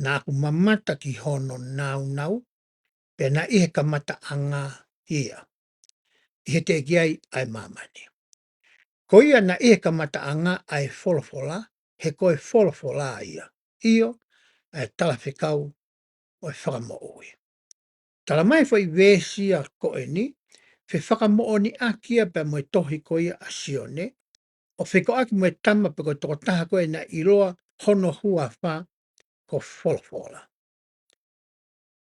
naʻa ku mamata ki hono nāunau, pea naʻe ʻi he kamataʻanga ia, ʻi he teʻeki ai ʻa e māmani. Ko ia naʻe ʻi he kamataʻanga ʻa e Folofola, he ko e Folofola ia, ʻio, ʻa e talafekau ʻo e Fakamoʻui. Talamai foʻi veesi ia ko eni, fefakamoʻoniʻaki ia pea mo e tohi ko ia ʻa Sione, ʻo fekauʻaki mo e tama pe ko e tokotaha ko ē naʻe ʻiloa hono huafa ko Folofola.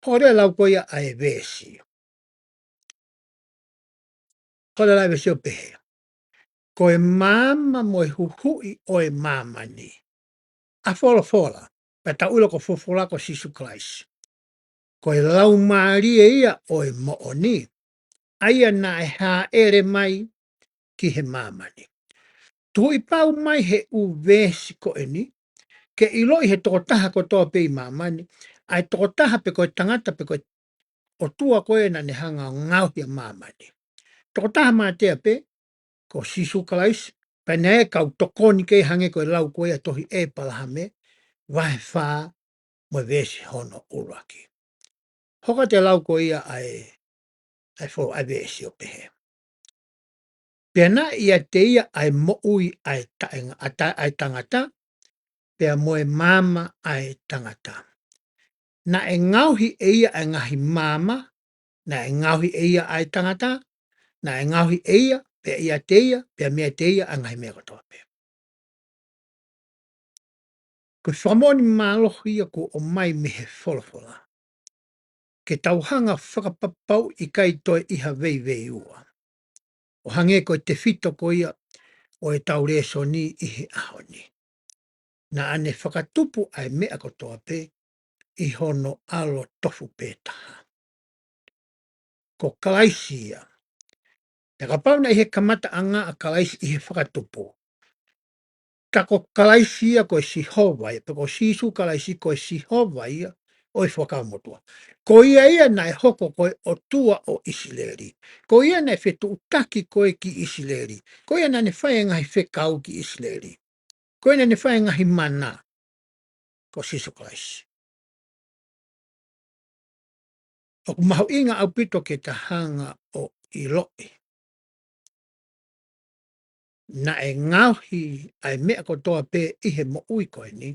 Hoko atu e lau ko ia ʻa e veesi. Hoko atu e veesi ʻo pehē: Ko e maama mo e huhuʻi ʻo e māmani, ʻa e folofola, pea tau ʻilo ko e folofola ko Sīsū Kalaisi, ko e laumālie ia ʻo e moʻoni, ʻa ia naʻe hāʻele mai ki he māmani. Tuhuʻi pau mai he ʻū veesi ko eni, ke ʻiloʻi he tokotaha kotoa pē ʻi māmani, ʻa e tokotaha pe ko e tangata pe ko e ʻOtua ko ē naʻa ne hanga ʻo ngaohi ʻa māmani. Tokotaha mātea pē, ko Sīsū Kalaisi, pea naʻe kau tokoni ki ai hangē ko e lau ko ia ʻa e tohi ʻĒpalahame, vahe fā mo e veesi hono ʻuluaki. Hoko atu e lau ko ia ʻa e, ʻa e fo-, ʻa e veesi ʻo pehē: Pea naʻe ʻiate ia ʻa e moʻui ʻa e taʻenga-, ʻa ta-, ʻa e tangata, pea mo e maama ʻa e tangata. Naʻe ngaohi ʻe ia ʻa e ngaahi maama, naʻe ngaohi ʻe ia ʻa e tangata, naʻe ngaohi ʻe ia, pea ʻiate ia, pea meiate ia ʻa e ngaahi meʻa kotoa pē. Ko e fakamoʻoni mālohi ia kuo ʻomai mei he folofola, ke tau hanga ʻo fakapapauʻi ʻikai toe ʻi ha veiveiua, ʻo hangē ko e tefito ko ia ʻo ʻetau lēsoni ʻi he ʻaho ni. Naʻa ne fakatupu ʻa e meʻa kotoa pē ʻi hono ʻAlo tofu pē taha. Ko Kalaisi ia. Pea kapau naʻe ʻi he kamataʻanga ʻa Kalaisi ʻi he fakatupu, ka ko Kalaisi ia ko e Sihova ia, pe ko Sīsū Kalaisi ko e Sihova ia ʻo e Fuakava Motuʻa. Ko ia ia naʻe hoko ko e ʻOtua ʻo ʻIsileli. Ko ia naʻe fetuʻutaki ko ē ki ʻIsileli. Ko ia naʻa ne fai e ngaahi fekau ki ʻIsileli. Ko ia naʻa ne fai e ngaahi mana, ko Sīsū Kalaisi. ʻOku mahuʻinga ʻaupito ke ta hanga ʻo ʻiloʻi naʻe ngaohi ʻa e meʻa kotoa pē ʻi he moʻui ko eni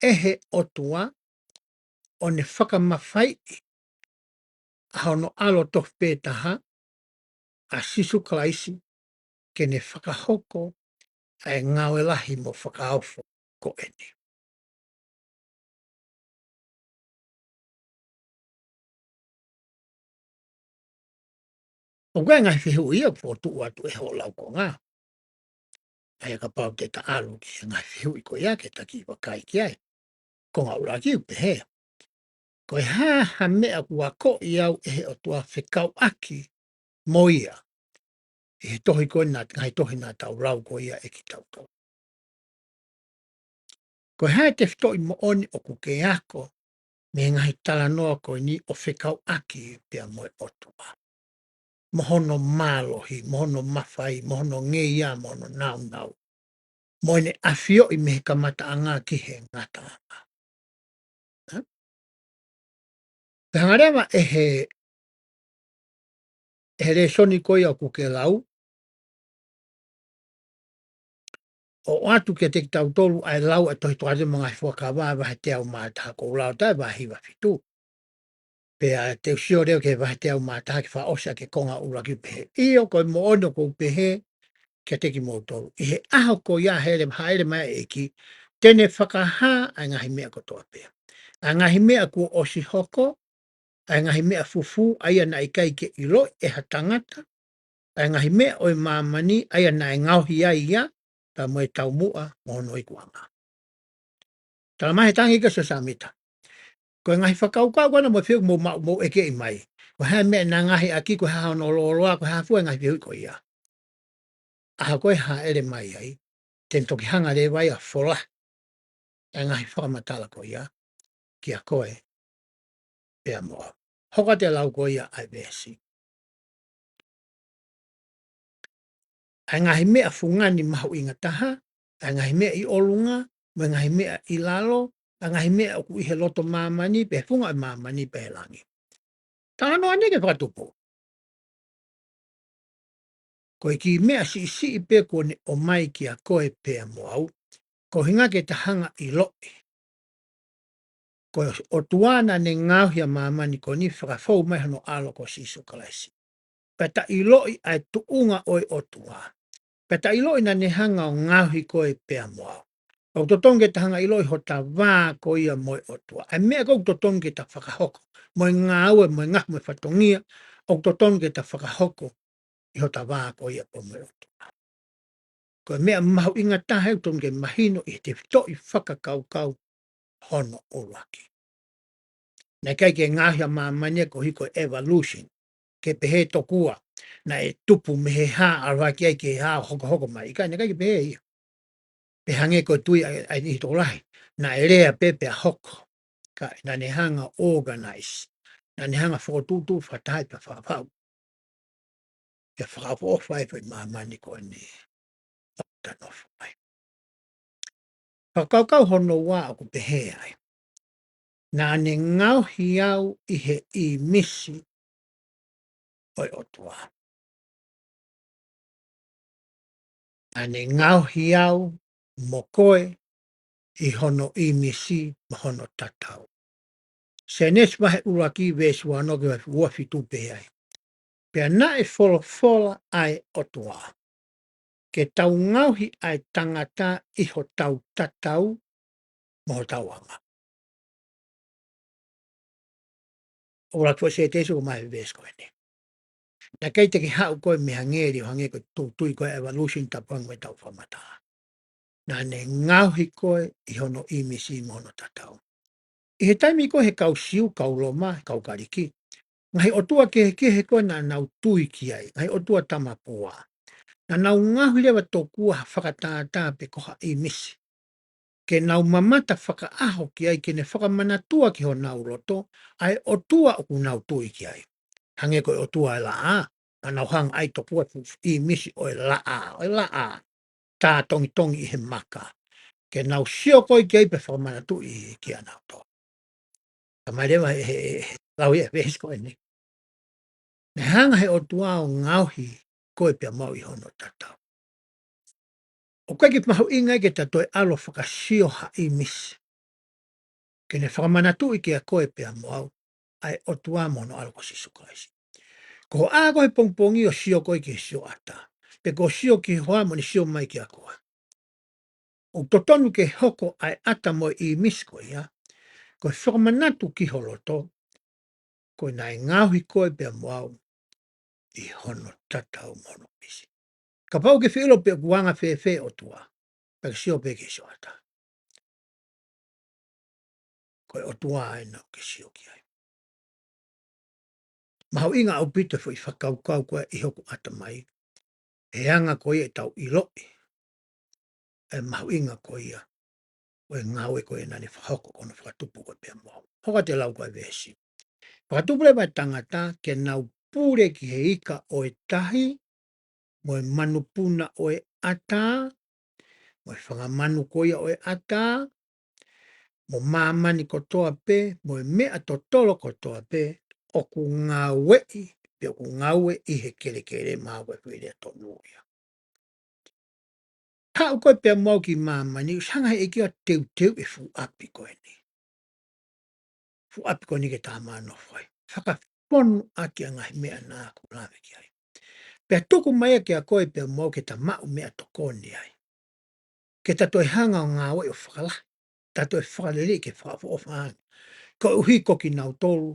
ʻe he ʻOtua, ʻo ne fakamafaiʻi ʻa hono ʻAlo tofu pē taha, ʻa Sīsū Kalaisi, ke ne fakahoko ʻa e ngāue lahi mo fakaofo ko eni. ʻOku ʻi ai e ngaahi fehuʻi ia ʻoku fokotuʻu atu ʻe hoʻo laukonga. ʻA ia kapau te ta ʻalu ki he ngaahi fehuʻi ko ia ke ta kiʻi vakai ki ai. Konga ʻuluaki ʻoku pehē: Ko e hā ha meʻa kuo akoʻi au ʻe he ʻOtua fekauʻaki mo ia ʻi he tohi ko ē naʻa, ngaahi tohi naʻa tau lau ko ia ʻe kitautolu? Ko e hā e tefitoʻi moʻoni ʻoku ke ako mei he ngaahi talanoa ko eni ʻo fekauʻaki pea mo e ʻOtua, mo hono mālohi, mo hono mafai, mo hono ngeia, mo hono nāunau, mo ʻene ʻafioʻi mei he kamataʻanga ki he ngataʻanga? Hā? Pea hanga leva ʻe he, ʻe he lēsoni ko ia ʻoku ke lau, ʻo ʻoatu kiate kitautolu ʻa e lau ʻa e tohi Tokāteline mo e Ngaahi Fuakava, vahe teau mā taha, ʻoku ou lau atu ʻa e vahe hiva fitu. Pea te u sio leva ki he vahe teau mā taha ke fakaʻosi ʻaki e konga ʻuluaki, pehē: ʻIo, ko e moʻoni ʻoku ou pehē kiate kimoutolu, ʻi he ʻaho ko ia hāʻele, hāʻele mai ʻa e ʻEiki, te ne fakahā ʻa e ngaahi meʻa kotoa pē, ʻa e ngaahi meʻa kuo ʻosi hoko, ʻa e ngaahi meʻa fufū ʻa ia naʻe ʻikai ke ʻiloʻi ʻe ha tangata, ʻa e ngaahi meʻa ʻo e māmani ʻa ia naʻe ngaohi ai ia, pea mo e taumuʻa mo hono ikuʻanga. Tala mai he tangi kia Siosefa Sāmita. Ko e ngaahi fakakaukau ko ena mo e fehuʻi ʻoku mou maʻu, mou ʻekeʻi mai. Ko e hā e meʻa naʻa ngaohi ʻaki, ko e hā hono lōloa, ko e hā fua e ngaahi fehuʻi ko ia. ʻAho ko ē hāʻele mai ai, te ne toki hanga leva ia ʻo fola ʻa e ngaahi fakamatala ko ia kia koe pea mo au. Hoko atu e lau ko ia ʻa e veesi. ʻA e ngaahi meʻa fungani mahuʻinga taha, ʻa e ngaahi meʻa ʻi ʻolunga, mo e ngaahi meʻa ʻi lalo, ʻa e ngaahi meʻa ʻoku ʻi he loto māmani, pe he funga ʻo e māmani, pe he langi. Talanoa eni ki he fakatupu. Ko e kiʻi meʻa siʻisiʻi pē kuo ne ʻomai kia koe pea mo au, ko e ʻuhinga ke ta hanga ʻo ʻiloʻi ko e ʻOtua naʻa ne ngaohi ʻa māmani ko eni, fakafou mai hono ʻAlo ko Sīsū Kalaisi. Pea ta ʻiloʻi ʻa e tuʻunga ʻo e ʻOtua. Pea ta ʻiloʻi naʻa ne hanga ʻo ngaohi koe pea mo au. ʻOku totonu ke ta hanga ʻo ʻiloʻi hota vā ko ia mo e ʻOtua. ʻA e meʻa ʻoku totonu ke ta fakahoko, mo e ngāue, mo e ngaahi, mo e fatongia ʻoku totonu ke ta fakahoko ʻi hota vā ko ia pea mo e ʻOtua. Ko e meʻa mahuʻinga taha ʻoku totonu ke mahino ʻi he tefitoʻi fakakaukau hono ʻuluaki. Naʻe ʻikai ke ngaohi ʻa māmani ia koeʻuhi ko e evolution. Ke pehē tokua, naʻe tupu mei he hā, ʻalu hake ai ki he hā, hokohoko mai. ʻIkai, naʻe ʻikai ke pehē ia. Pea hangē ko e tui ʻa e, ʻa e niʻihi tokolahi. Naʻe lea pē pea hoko. Ka naʻa ne hanga ʻo organize. Naʻa ne hanga ʻo fokotuʻutuʻu fakataha pea fakafaʻu. Pea fakaʻofoʻofa ai e foʻi māmani ko eni ʻoku ta nofo ai. Fakakaukau hono ua ʻoku pehē ai. Naʻa ne ngaohi au ʻi he ʻīmisi ʻo e ʻOtua. Naʻa ne ngaohi au mo koe ʻi hono ʻīmisi mo hono tatau. Sēnesi vahe ʻuluaki veesi ua ono ki he ua fitu pehē ai. Pea naʻe folofola ʻa e ʻOtua. Ke tau ngaohi ʻa e tangata ʻi hotau tatau mo hotau anga. ʻUluaki foʻi sētesi ʻoku ʻomai he veesi ko eni. Naʻe ʻikai te ke haʻu koe mei ha ngeli ʻo hangē ko e tūtui ko e evolution tapu ange mo ʻetau fakamatala. Naʻa ne ngaohi koe ʻi hono ʻīmisi mo hono tatau. ʻI he taimi ko ē he kau Siu, kau Loma, kau Kaliki, ngaahi ʻotua kehekehe ko ē naʻa nau tui ki ai, ngaahi ʻotua tamapua. Naʻa nau ngaohi leva tokua ha fakatātā pe ko ha ʻīmisi. Ke nau mamata fakaʻaho ki ai ke ne fakamanatua ki honau loto, ʻa e ʻotua ʻoku nau tui ki ai. Hangē ko e ʻotua ʻo e laʻā, naʻa nau hanga ai tokua fu ʻīmisi ʻo e laʻā, ʻo e laʻā. Tā tongitongi ʻi he maka. Ke nau sio ko ē ki ai pea fakamanatuʻi kiate kinautolu. Ka mai leva he, he, he, lau ia veesi ko eni. Naʻe hanga he ʻOtua ʻo ngaohi koe pea mo au ʻi hono tatau. ʻOku ʻikai ke mahuʻinga ia ke ta toe ʻalu ʻo fakasio ha ʻīmisi. Ke ne fakamanatuʻi kiate koe pea mo au, ʻa e ʻOtua mo hono ʻAlo ko Sīsū Kalaisi. Ko hoʻo ʻā ko ē he pongipongi ʻo sio ko ē ki he sioʻata. Pe ko e sio ki he hoa mo ʻene sio mai kiate koe. ʻOku totonu ke hoko ʻa e ʻata mo e ʻīmisi ko ia, ko e fakamanatu ki ho loto, ko e naʻe ngaohi koe pea mo au ʻi hono tatau mo hono ʻīmisi. Kapau ʻoku ke fie ʻilo pe ʻoku anga fēfē ʻOtua, pea ke sio pē ki he sioʻata. Ko e ʻOtua ʻa ena ʻoku ke sio ki ai. Mahuʻinga ʻaupito e foʻi fakakaukau ko ē ʻi hoku ʻatamai. He anga ko ia ʻetau ʻiloʻi ʻa e mahuʻinga ko ia ʻo e ngāue ko ē naʻa ne fakahoko ko hono fakatupu ko ē pea mo au. Hoko atu e lau ko ē veesi. Fakatupu leva ʻa e tangata ke nau pule ki he ika ʻo e tahi, mo e manupuna ʻo e ʻatā, mo e fanga manu ko ia ʻo e ʻatā, mo māmani kotoa pē, mo e meʻa totolo kotoa pē, ʻoku ngāueʻi, pe ʻoku ngāue ʻi he kelekele, mahalo ko e foʻi lea tonu ia. Haʻu koe pea mo au ki māmani, ʻoku hanga he ʻEiki ʻo teuteu e fuʻu ʻapi ko eni. Fuʻu ʻapi ko eni ke ta nofo ai. Fakafonu ʻaki ʻa e ngaahi meʻa naʻa ku lave ki ai. Pea tuku mai ia kiate koe pea mo au ke ta maʻu meʻatokoni ai. Ke ta toe hanga ʻo ngāueʻi ʻo fakalahi. Ta toe fakalelei ke fakaʻofoʻofa ange. Koeʻuhi ko kinautolu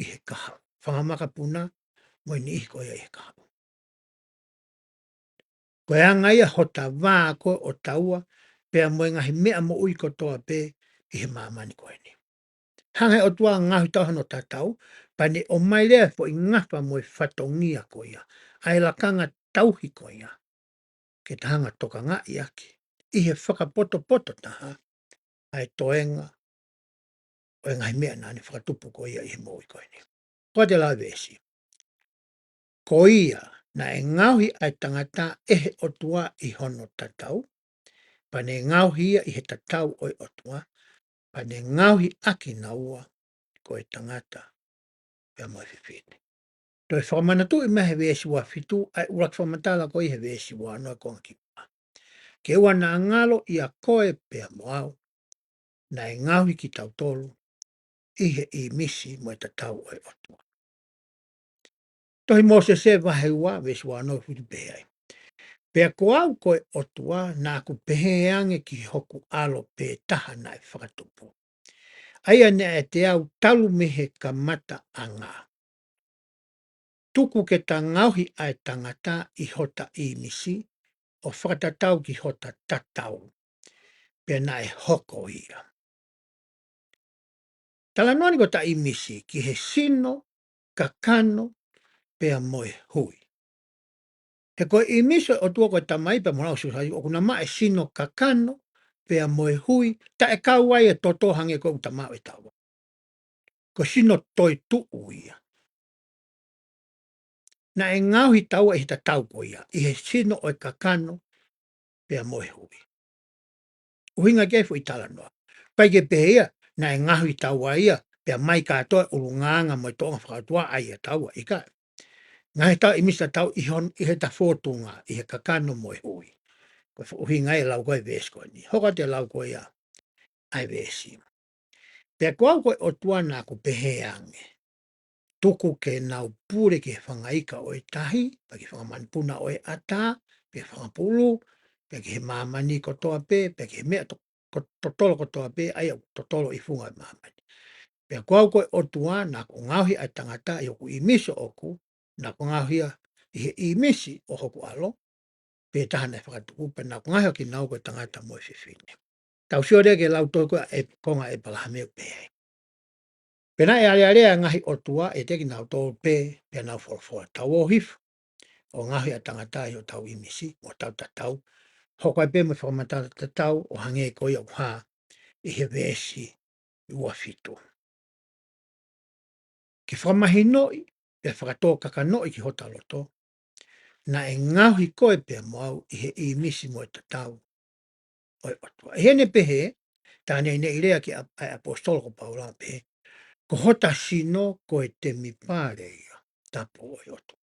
ʻi he kahaʻu. Fanga makapuna mo e niʻihi ko ia ʻi he kahaʻu. Ko e anga ia hota vā ko ē ʻo taua, pea mo e ngaahi meʻa moʻui kotoa pē ʻi he māmani ko eni. Hanga he ʻOtua ʻo ngaohi taua ʻi hono tatau, pea ne ʻomai leva e foʻi ngafa mo e fatongia ko ia, ʻa e lakanga tauhi ko ia. Ke ta hanga ʻo tokangaʻi ʻaki, ʻi he fakapotopoto taha, ʻa e toenga ʻo e ngaahi meʻa naʻa ne fakatupu ko ia ʻi he moʻui ko eni. Ko e lau veesi. Ko ia, naʻe ngaohi ʻa e tangata ʻe he ʻOtua ʻi hono tatau, pea ne ngaohi ia ʻi he tatau ʻo e ʻOtua, pea ne ngaohi ʻa kinaua ko e tangata pea mo e fefine. Toe fakamanatuʻi mai he veesi ua fitu, ʻa e ʻuluaki fakamatala ko ia he veesi ua ono ko ē ki muʻa. Ke ʻoua naʻa ngalo ʻia koe pea mo au, naʻe ngaohi kitautolu ʻi he ʻīmisi mo e tatau ʻo e ʻOtua. Tohi Mōsese vahe ua, veesi ua ono fitu pehē ai. Pea ko au ko e ʻOtua, naʻa ku pehē ange ki hoku ʻAlo pē taha naʻe fakatupu. ʻA ia naʻe ʻiate au talu mei he kamataʻanga. tuku ke ta ngaohi ʻa e tangata ʻi hota ʻīmisi, ʻo fakatatau ki hota tatau. Pea naʻe hoko ia. Talanoa eni ko e ʻīmisi ki he sino, kakano, pea mo e hui. He ko e ʻīmisi ʻo e ʻOtua ko e Tamai pea mo e Laumālie Māʻoniʻoni, ʻoku na maʻu e sino kakano, pea mo e hui, taʻe kau ai e toto hangē ko ʻetau maʻu ʻe taua. Ko e sino toetuʻu ia. Naʻe ngaohi taua ʻi he tatau ko ia, ʻi he sino ʻo e kakano, pea mo e hui. ʻUhinga ki ai e foʻi talanoa. ʻIkai ke pehē ia, naʻe ngaohi taua ia, pea mai kātoa e ʻulungaanga mo e tōʻonga fakaʻotua ʻa ia taua, ʻikai. Ngaohi taua ʻīmisi tatau ʻi hon-, ʻi heʻeta fōtunga, ʻi he kakano mo e hui. Ko e foʻi ʻuhinga ia e lau ko ē e veesi ko eni. Hoko atu e lau ko ia ʻa e veesi. Pea ko au ko e ʻOtua naʻa ku pehē ange. Tuku ke nau pule ki he fanga ika ʻo e tahi, pea ki he fanga manupuna ʻo e ʻatā, pea ki he fanga pulu, pea ki he māmani kotoa pē, pea ki he meʻa to-, ko-, totolo kotoa pē, ʻa ia ʻoku totolo ʻi funga ʻo e māmani. Pea ko au ko e ʻOtua, naʻa ku ngaohi ʻa e tangata ʻi hoku ʻīmisi ʻoʻoku, naʻa ku ngaohi ia ʻi he ʻīmisi ʻo hoku ʻAlo, pea taha naʻe fakatupu, pea naʻa ku ngaohi ʻa kinaua ko e tangata mo e fefine. Tau sio leva ki he lau tohi ko ē ʻa e konga ʻa ʻĒpalahame ʻoku pehē ai. Pea naʻe alealea e ngaahi ʻotua ʻiate kinautolu pē, pea nau folofola, Tau ō hifo ʻo ngaohi ʻa e tangata ʻi hotau ʻīmisi, mo hotau tatau, hoko ai pē mo e fakamatala tatau, ʻo hangē ko ia ʻoku hā ʻi he veesi ua fitu. Ke fakamahinoʻi, pea fakatōkakanoʻi ki hota loto, naʻe ngaohi koe pea mo au ʻi he ʻīmisi mo e tatau ʻo e ʻOtua. ʻI heʻene pehē, tā neʻineʻi lea ki ai ʻa e ʻaposetolo ko Paula pē, ko hota sino ko e temipale ia tapu ʻo e ʻOtua.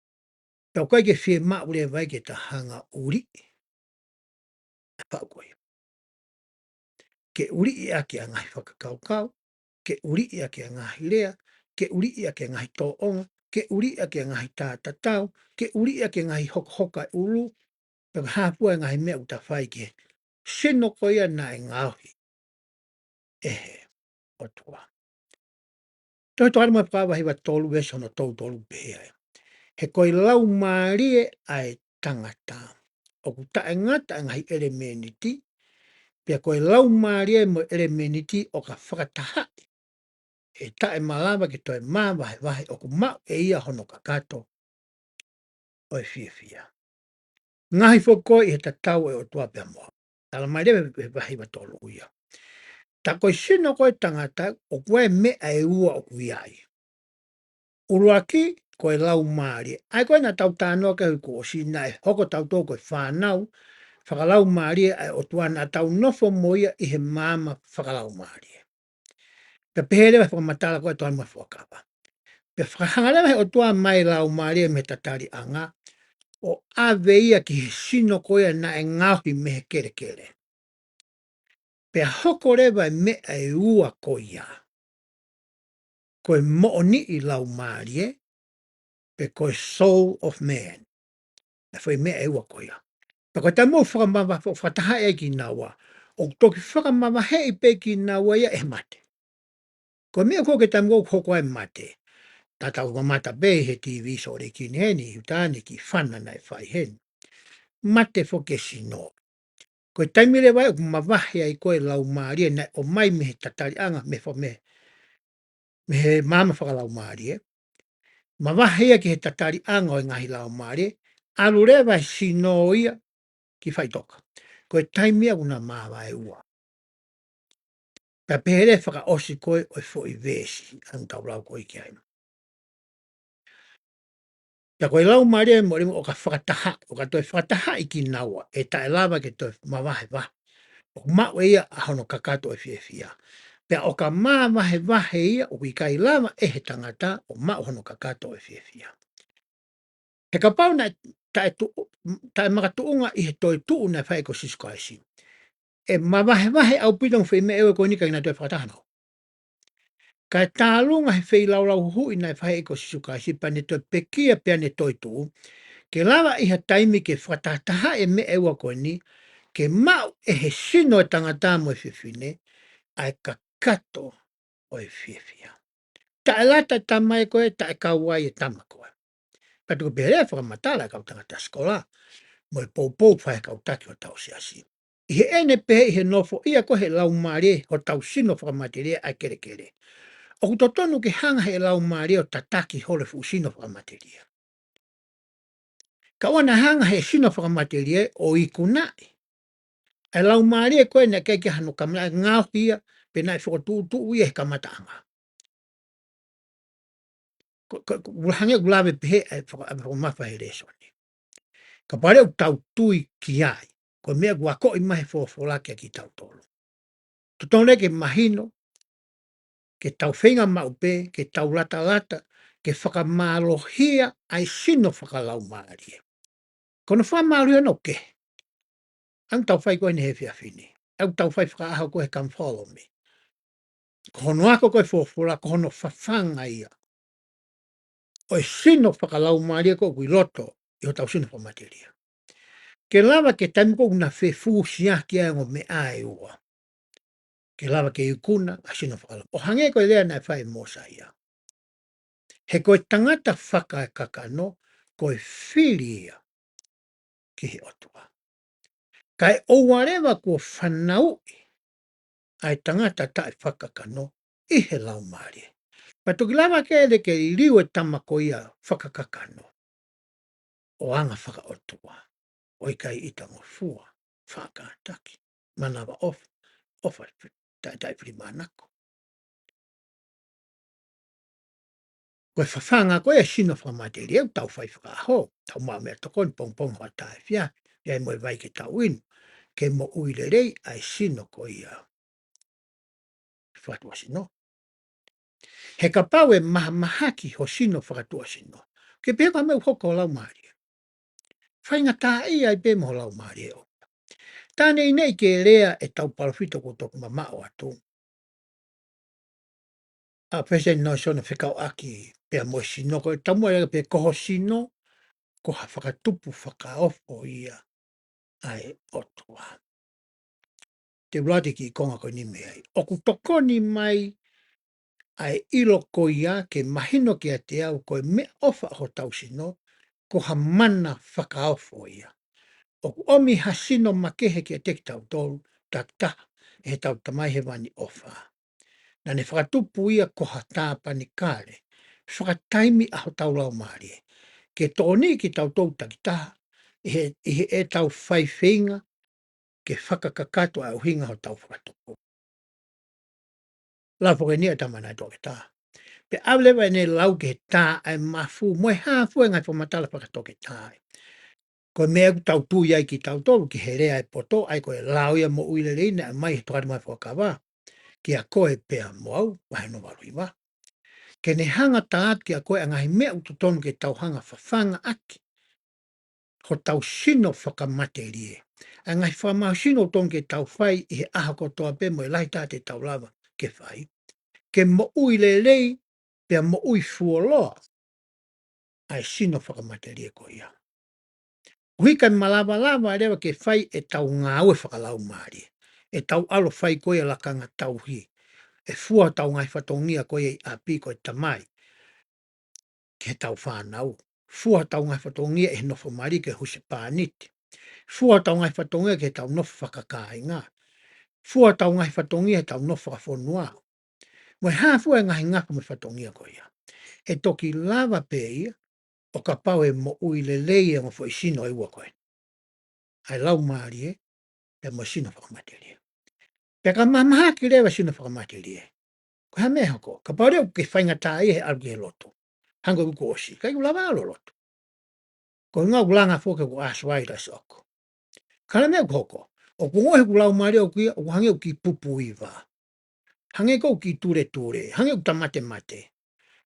Pea ʻoku ʻikai ke fiemaʻu leva ia ke ta hanga ʻo ʻuliʻi ʻa e faʻu ko ia. Ke ʻuliʻi ʻaki ʻa e ngaahi fakakaukau, ke ʻuliʻi ʻaki ʻa e ngaahi lea, ke ʻuliʻi ʻaki ʻa e ngaahi tōʻonga, ke ʻuliʻi ʻaki ʻa e ngaahi tātatau, ke ʻuliʻi ʻaki ʻa e ngaahi hokohoko ʻa e ʻulu, pea ke hāfua e ngaahi meʻa ʻoku ta fai ki he sino ko ia naʻe ngaohi ʻe he ʻOtua. Tohi Tokāteline mo e Fuakava vahe hiva tolu veesi hono tolu tolu pehē ai. He ko e laumālie ʻa e tangata ʻoku taʻengata ʻa e ngaahi ʻelemēniti, pea ko e laumālie mo e ʻelemēniti ʻoka fakatahaʻi, ʻe taʻemalava ke toe māvahevahe, ʻoku maʻu ʻe ia hono kakato ʻo e fiefia. Ngaohi foki koe ʻi he tatau ʻo e ʻOtua pea mo au. Talamai leva he vahe hiva tolu ia. Tā ko e sino ko e tangata ʻoku ʻi ai e meʻa ʻe ua ʻoku ʻi ai. ʻUluaki, ko e laumālie. ʻA ia ko ē naʻa tau talanoa ki ai kuo ʻosi, naʻe hoko tautolu ko e fānau fakalaumālie ʻa e ʻOtua, naʻa tau nofo mo ia ʻi he maama fakalaumālie. Pea pehē leva he fakamatala ko ē ʻa e Tokāteline mo e Fuakava. Pea fakahanga leva he ʻOtua mai e laumālie mei he tataliʻanga, ʻo ʻave ia ki he sino ko ia naʻe ngaohi mei he kelekele. Pea hoko leva e meʻa ʻe ua ko ia. Ko e moʻoniʻi laumālie, pe ko e soul of man. ʻA e foʻi meʻa ʻe ua ko ia. Pea ko e taimi ʻoku fakamava-, fakatahaʻi ai kinaua, ʻoku toki fakamavaheʻi pē kinaua ia ʻe he mate. Ko e meʻa ko ē ki he taimi ʻoku hoko ai e mate. Tatau mamata pē he TV Sōleki ni heni, ʻi ʻIutā ni, kiʻi fana naʻe fai heni. Mate foki e sino. Ko e taimi leva ia ʻoku mavahe ai ko ē e laumālie naʻe ʻomai mei he tataliʻanga, mei he fa-, mei he, mei he maama fakalaumālie. Mavahe ia ki he tataliʻanga ʻo e ngaahi laumālie, ʻalu leva e sino ia ki faʻitoka. Ko e taimi ia ʻoku na māvae ua. Pea pehē leva he fakaʻosi ko ē ʻo e foʻi veesi, ʻa ē naʻa tau lau ko ē ki ai. Pea ko e laumālie mo e ʻelemo ʻoka fakatahaʻi, ʻoka toe fakatahaʻi kinaua, ʻe taʻelava ke toe mavahevahe. ʻOku maʻu ʻe ia ʻa hono kakato ʻo e fiefia. Pea ʻoka māvahevahe ia, ʻoku ʻikai lava ʻe he tangata ʻo maʻu hono kakato ʻo e fiefia. He kapau naʻe taʻe tuʻu, taʻe makatuʻunga ʻi he toetuʻu naʻe fai ʻe Sīsū Kalaisi, ʻe mavahevahe ʻaupito e foʻi meʻa ʻe ua ko eni ka ʻikai ke na toe fakataha naua. Kae tālunga he feilaulau huhuʻi naʻe fai ʻe Sīsū Kalaisi pea ne toe pekia pea ne toetuʻu, ke lava ʻi ha taimi ke fakatahatahaʻi e meʻa ʻe ua ko eni, ke maʻu ʻe he sino ʻo e tangata mo e fefine, ʻa e kakato ʻo e fiefia. Taʻelata e tama ko ē, taʻekau ai e tama ko ē. Pea toki pehē leva e fakamatala ʻa e kau tangata sikola mo e poupou fai ʻe he kau taki ʻo hotau siasi. ʻI heʻene pehē ʻi he nofoʻia ko ē ʻe he laumālie hotau sino fakamatelie ʻa e kelekele, ʻoku totonu ke hanga ʻe he laumālie ʻo tataki holo e fuʻu sino fakamatelie. Ka ʻoua naʻa hanga ʻe he sino fakamatelie ʻo ikunaʻi ʻa e laumālie ko ē naʻe ʻikai ke ʻi ai hano kamata, ngaohi ia, pe naʻe fokotuʻutuʻu ia he kamataʻanga. Ko, ko, ko, ʻoku hangē ʻoku lave pehē ʻa e faka-, ʻa e fakamamafa he lēsoni. Kapau leva ʻoku tau tui ki ai, ko e meʻa ʻoku akoʻi mai he folofola kiate kitautolu. Totonu leva ke mahino, ke tau feinga maʻu pē ke tau latalata ke fakamālohia ʻa e sino fakalaumālie. Ko hono fakamālohia ʻoku kehe. ʻA ia ʻoku tau fai ko eni he efiafi ni. ʻA ia ʻoku tau fai fakaʻaho ko ē he Come Follow Me. Ko hono ako ko ē folofola, ko hono fafanga ia ʻo e sino fakalaumālie ko ē ʻoku ʻi loto ʻi hotau sino fakamatelie. Ke lava ke taimi ko ē ʻoku na fefusiaki ai e ongo meʻa ʻe ua, ke lava ke ikuna ʻa e sino fakalaumālie. ʻO hangē ko e lea naʻe fai ʻe Mōsaia. He ko e tangata fakakakano, ko e fili ia ki he ʻOtua. Kae ʻoua leva kuo fanauʻi ʻa e tangata taʻefakakakano ʻi he laumālie. Pea toki lava ke lele ke liliu e tama ko ia fakakakano ʻo anga fakaʻotua, ʻo ʻikai ʻitangofua, faʻa kātaki, manavaʻofa, ʻofa taʻe, taʻe filimānako. Ko e fafanga ko ē e sino fakamatelie ʻoku tau fai fakaʻaho, tau maʻu meʻatokoni pongipongi, hoʻatā, efiafi, ʻi ai mo e vai ke tau inu, ke moʻui lelei ʻa e sino ko ia fakatuʻasino. He kapau ʻe mahamahaki ho sino fakatuʻasino, ke pehē ko e meʻa ʻoku hoko ho laumālie. Faingataʻaʻia ai pē mo ho laumālie ʻo. Tā neʻineʻi ke lea ʻetau palōfita kuo toki mamaʻo atu, ʻa Palesiteni Nalesoni, fekauʻaki pea mo e sino, ko e taumuʻa ia pē, ko ho sino, ko ha fakatupu fakaofo ia ʻa e ʻOtua. Te u lau atu e kiʻi konga ko eni mei ai. ʻOku tokoni mai ʻa e ʻilo ko ia ke mahino kiate au ko e meʻaʻofa ʻo hotau sino, ko ha mana fakaofo ia. ʻOku ʻomi ha sino makehe kiate kitautolu takitaha ʻe heʻetau Tamai Hēvani ʻofa. Naʻa ne fakatupu ia ko ha tāpanekale fakataimi ʻa hotau laumālie, ke tokoniʻi kitautolu takitaha ʻi he, ʻi heʻetau fai feinga ke fakakakato ʻa e ʻuhinga hotau fakatupu. Lau foki eni ʻa e tama naʻe toketā. Pea ʻave leva ʻene lau ki he tā ʻa e mafu mo e hā fua e ngaahi fakamatala fakatoketā. Ko e meʻa ʻoku tau tui ai kitautolu ki he lea ʻa e poto, ʻa ia ko e lao ia moʻui lelei naʻe ʻomai he Tokāteline mo e Fuakava, kiate koe pea mo au, vahe hono valu hiva. Ke ne hanga ʻo tala atu kiate koe ʻa e ngaahi meʻa ʻoku totonu ke tau hanga ʻo fafanga ʻaki hotau sino fakamatelie. ʻA e ngaahi fakamahino sino ʻoku totonu ke tau fai ʻi he ʻaho kotoa pē mo e lahi taha te tau lava ke fai, ke moʻui lelei pea moʻui fuoloa ʻa e sino fakamatelie ko ia. ʻOku ʻikai malavalava leva ke fai ʻetau ngāue fakalaumālie, ʻetau ʻalu ʻo fai ko ia e lakanga tauhi, ʻe fua hotau ngaahi fatongia ko ia ʻi ʻapi ko e tamai ki heʻetau fānau. Fua hotau ngaahi fatongia ʻi he nofo mali ki he husepāniti. Fua hotau ngaahi fatongia ki heʻetau nofo fakakāinga. Fua hotau ngaahi fatongia ʻi heʻetau nofo fakafonua. Mo e hā fua e ngaahi ngafa mo e fatongia ko ia. ʻE toki lava pē ia, ʻo kapau ʻe moʻui lelei e ongo foʻi sino ʻe ua ko ē. ʻA e laumālie, pea mo e sino fakamatelie. Pea ka mahamahaki leva e sino fakamatelie, ko e hā e meʻa ʻe hoko? Kapau leva ʻoku ke faingataʻaʻia he ʻalu ki he lotu. Hangē ko ʻeku ʻosi, ʻikai ke u lava ʻalu lotu. Ko e ʻuhinga ʻoku langa foki ʻeku ʻāsivai ʻi he ʻaho ko ē. Ka ko e meʻa ʻoku hoko, ʻoku ongoʻi heʻeku laumālie ʻoku ia, ʻoku hangē ʻoku kiʻi pupuiva. Hangē ʻoku kiʻi tuletule, hangē ʻoku tāmatemate.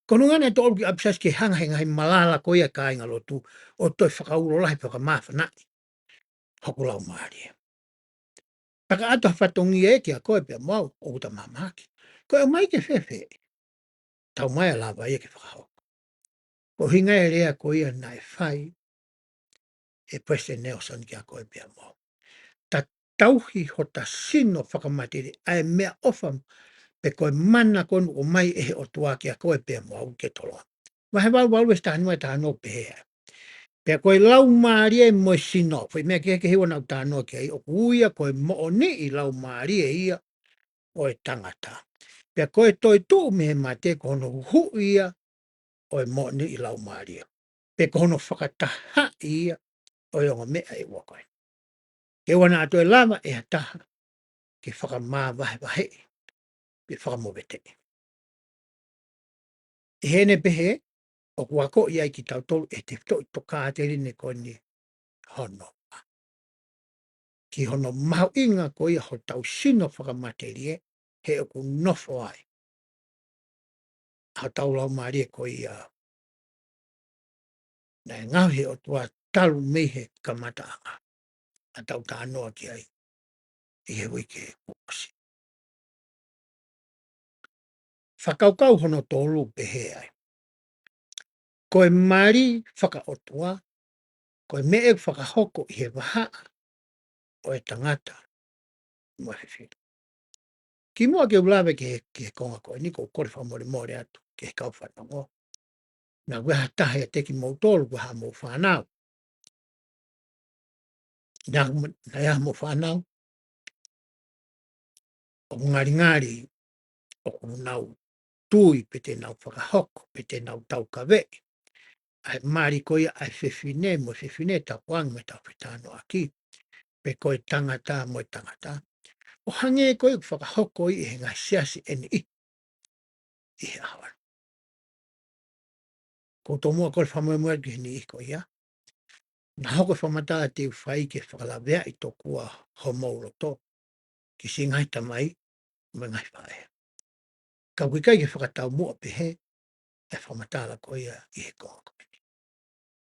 Ko hono ʻuhinga naʻe tō ʻalu ki ʻapisiasi ke hanga ʻe he ngaahi malala ko ia ʻa e kāingalotu ʻo toe fakaulo lahi fakamāfanaʻi hoku laumālie. Pea ka ʻoatu ha fatongia ia kiate koe pea mo au, ʻoku ta mahamahaki. Ko e ʻomai ke fēfē? Taumaiā lava ia ke fakahoko. Ko e ʻuhinga e lea ko ia naʻe fai ʻe Palesiteni Nalesoni kiate koe pea mo au. Ta tauhi hota sino fakamatelie, ʻa e meʻaʻofa pe ko e mana ko ē naʻe ʻomai ʻe he ʻOtua kiate koe pea mo au ke tolonga. Vahe valu valu veesi taha nima ki he taha ono ʻoku pehē ai. Pea ko e laumālie mo e sino, foʻi meʻa kehekehe ʻoku nau talanoa ki ai, ʻoku ui ia ko e moʻoniʻi laumālie ia ʻo e tangata. Pea ko e toetuʻu mei he mate ko hono huhuʻi ia ʻo e moʻoniʻi laumālie. Pe ko hono fakatahaʻi ia ʻo e ongo meʻa ʻe ua ko ē. Ke ʻoua naʻa toe lava ʻe ha taha ke fakamavahevaheʻi pe fakamoveteʻi. ʻI heʻene pehē, ʻoku akoʻi ai kitautolu ʻe he tefitoʻi tokāteline ko eni hono ua, ki hono mahuʻinga ko ia hotau sino fakamatelie, he ʻoku nofo ai hotau laumālie ko ia naʻe ngaohi ʻe he ʻOtua talu mei he kamataʻanga, naʻa tau talanoa ki ai ʻi he uike kuo ʻosi. Fakakaukau hono tolu pehē ai: Ko e mali fakaʻotua, ko e meʻa ʻoku fakahoko ʻi he vahaʻa ʻo e tangata mo e fefine. Kimuʻa ke u lave ki he, ki he konga ko eni, ʻoku ou kole fakamolemole atu ki he kau fanongo. Naʻa ʻoku ʻi ai ha taha ʻiate kimoutolu ʻoku ʻi ai haʻamou fānau. Naʻa, naʻa ʻi ai haʻamou fānau ʻoku ngalingali ʻoku nau tui pe te nau fakahoko pe te nau taukaveʻi ʻa e mali ko ia ʻa e fefine mo e fefine, tapu ange mo ʻetau fetalanoaʻaki, pe ko e tangata mo e tangata, ʻo hangē ko ia ʻoku fakahoko ia ʻi he ngaahi siasi ʻe niʻihi ʻi he ʻaho ni. ʻOku ou tomuʻa kole fakamolemole atu ki he niʻihi ko ia. Naʻa hoko e fakamatala te u fai ke fakalaveaʻi tokua homou loto ki siʻi ngaahi tamai mo e ngaahi faʻē. Ka ʻoku ʻikai ke fakataumuʻa pehē e fakamatala ko ia ʻi he konga ko eni.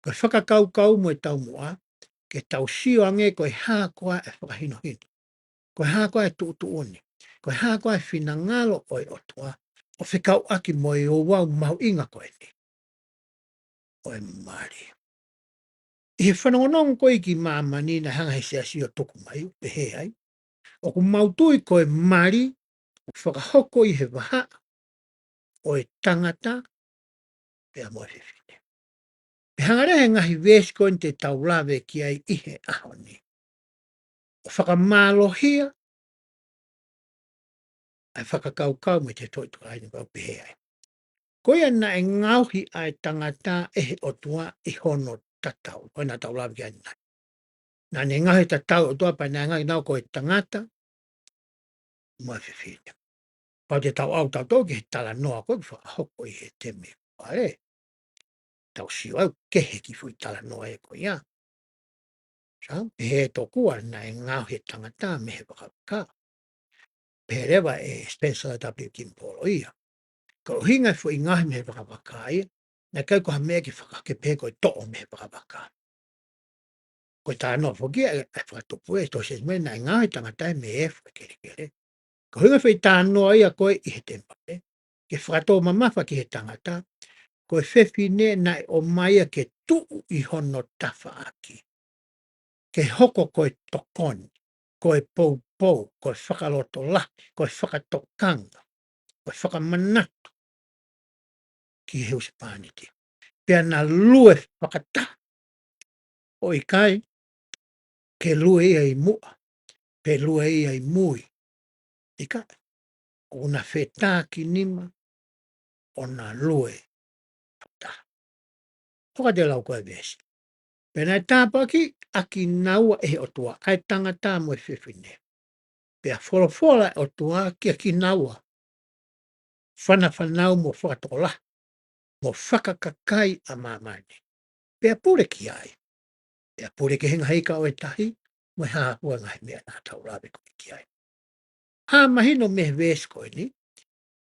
Ko e fakakaukau mo e taumuʻa ke tau sio ange ko e hā koā e fakahinohino, ko e hā koā e tuʻutuʻuni, ko e hā koā e finangalo ʻo e ʻOtua ʻo fekauʻaki mo e ouau mahuʻinga ko eni ʻo e mali. ʻI he fanongonongo ko ia ki māmani, naʻe hanga ʻe he siasi ʻo tuku mai ʻo pehē ai, ʻoku mau tui ko e mali ʻoku fakahoko ʻi he vahaʻa ʻo e tangata pea mo e fefine. Pea hanga leva ʻe he ngaahi veesi ko eni te tau lave ki ai ʻi he ʻaho ni ʻo fakamālohia ʻa e fakakaukau mo e tefitoʻi tokāteline ʻoku pehē ai. Ko ia naʻe ngaohi ʻa e tangata ʻe he ʻOtua ʻi hono tatau, ko ia naʻa tau lave ki ai ʻanenai. Naʻa ne ngaohi e tatau ʻOtua pea naʻe ngaohi kinaua ko e tangata mo e fefine. Pau te tau ʻalu tautolu ki he talanoa ko ē ʻoku fakahoko ʻi he temi vale. Tau sio ʻoku kehe e kiʻi foʻi talanoa ko ia. Sai, pehē tokua naʻe ngaohi e tangata mei he vakavaka. Pehē leva ʻe Spencer W. Kimball ia, ko e ʻuhinga e foʻi ngaohi mei he vakavaka ia, naʻe ʻikai ko ha meʻa ke faka-, ke pehē ko e toʻo mei he vakavaka. Ko e talanoa foki ia ʻa e fakatupu ʻe he tohi Siasi Māʻoniʻoni naʻe ngaohi e tangata ia mei he efu ʻo e kelekele. Ko e ʻuhinga e foʻi talanoa ia ko ē ʻi he temipale, ke fakatō mamafa ki he tangata, ko e fefine naʻe ʻomai ia ke tuʻu ʻi hono tafaʻaki, ke hoko ko e tokoni, ko e poupou, ko e fakalotolahi, ko e fakatokanga, ko e fakamanatu ki he husepāniti. Pea na lue fakataha, ʻo ʻikai ke lue ia ʻi muʻa, pe lue ia ʻi mui. ʻIkai, ʻoku na fetākinima ʻo na lue fakataha. Hoko atu e lau ko ē ʻa e veesi. Pea naʻe tāpuakiʻi ʻa kinaua ʻe he ʻOtua, ʻa e tangata mo e fefine. Pea folofola e ʻOtua kiate kinaua, fanafanau mo fakatokolahi, mo fakakakai ʻa māmani. Pea pule ki ai, pea pule ki he ngaahi ika ʻo e tahi, mo e hā fua e ngaahi meʻa naʻa tau lave ko ē ki ai. Hā mahino mei he veesi ko eni,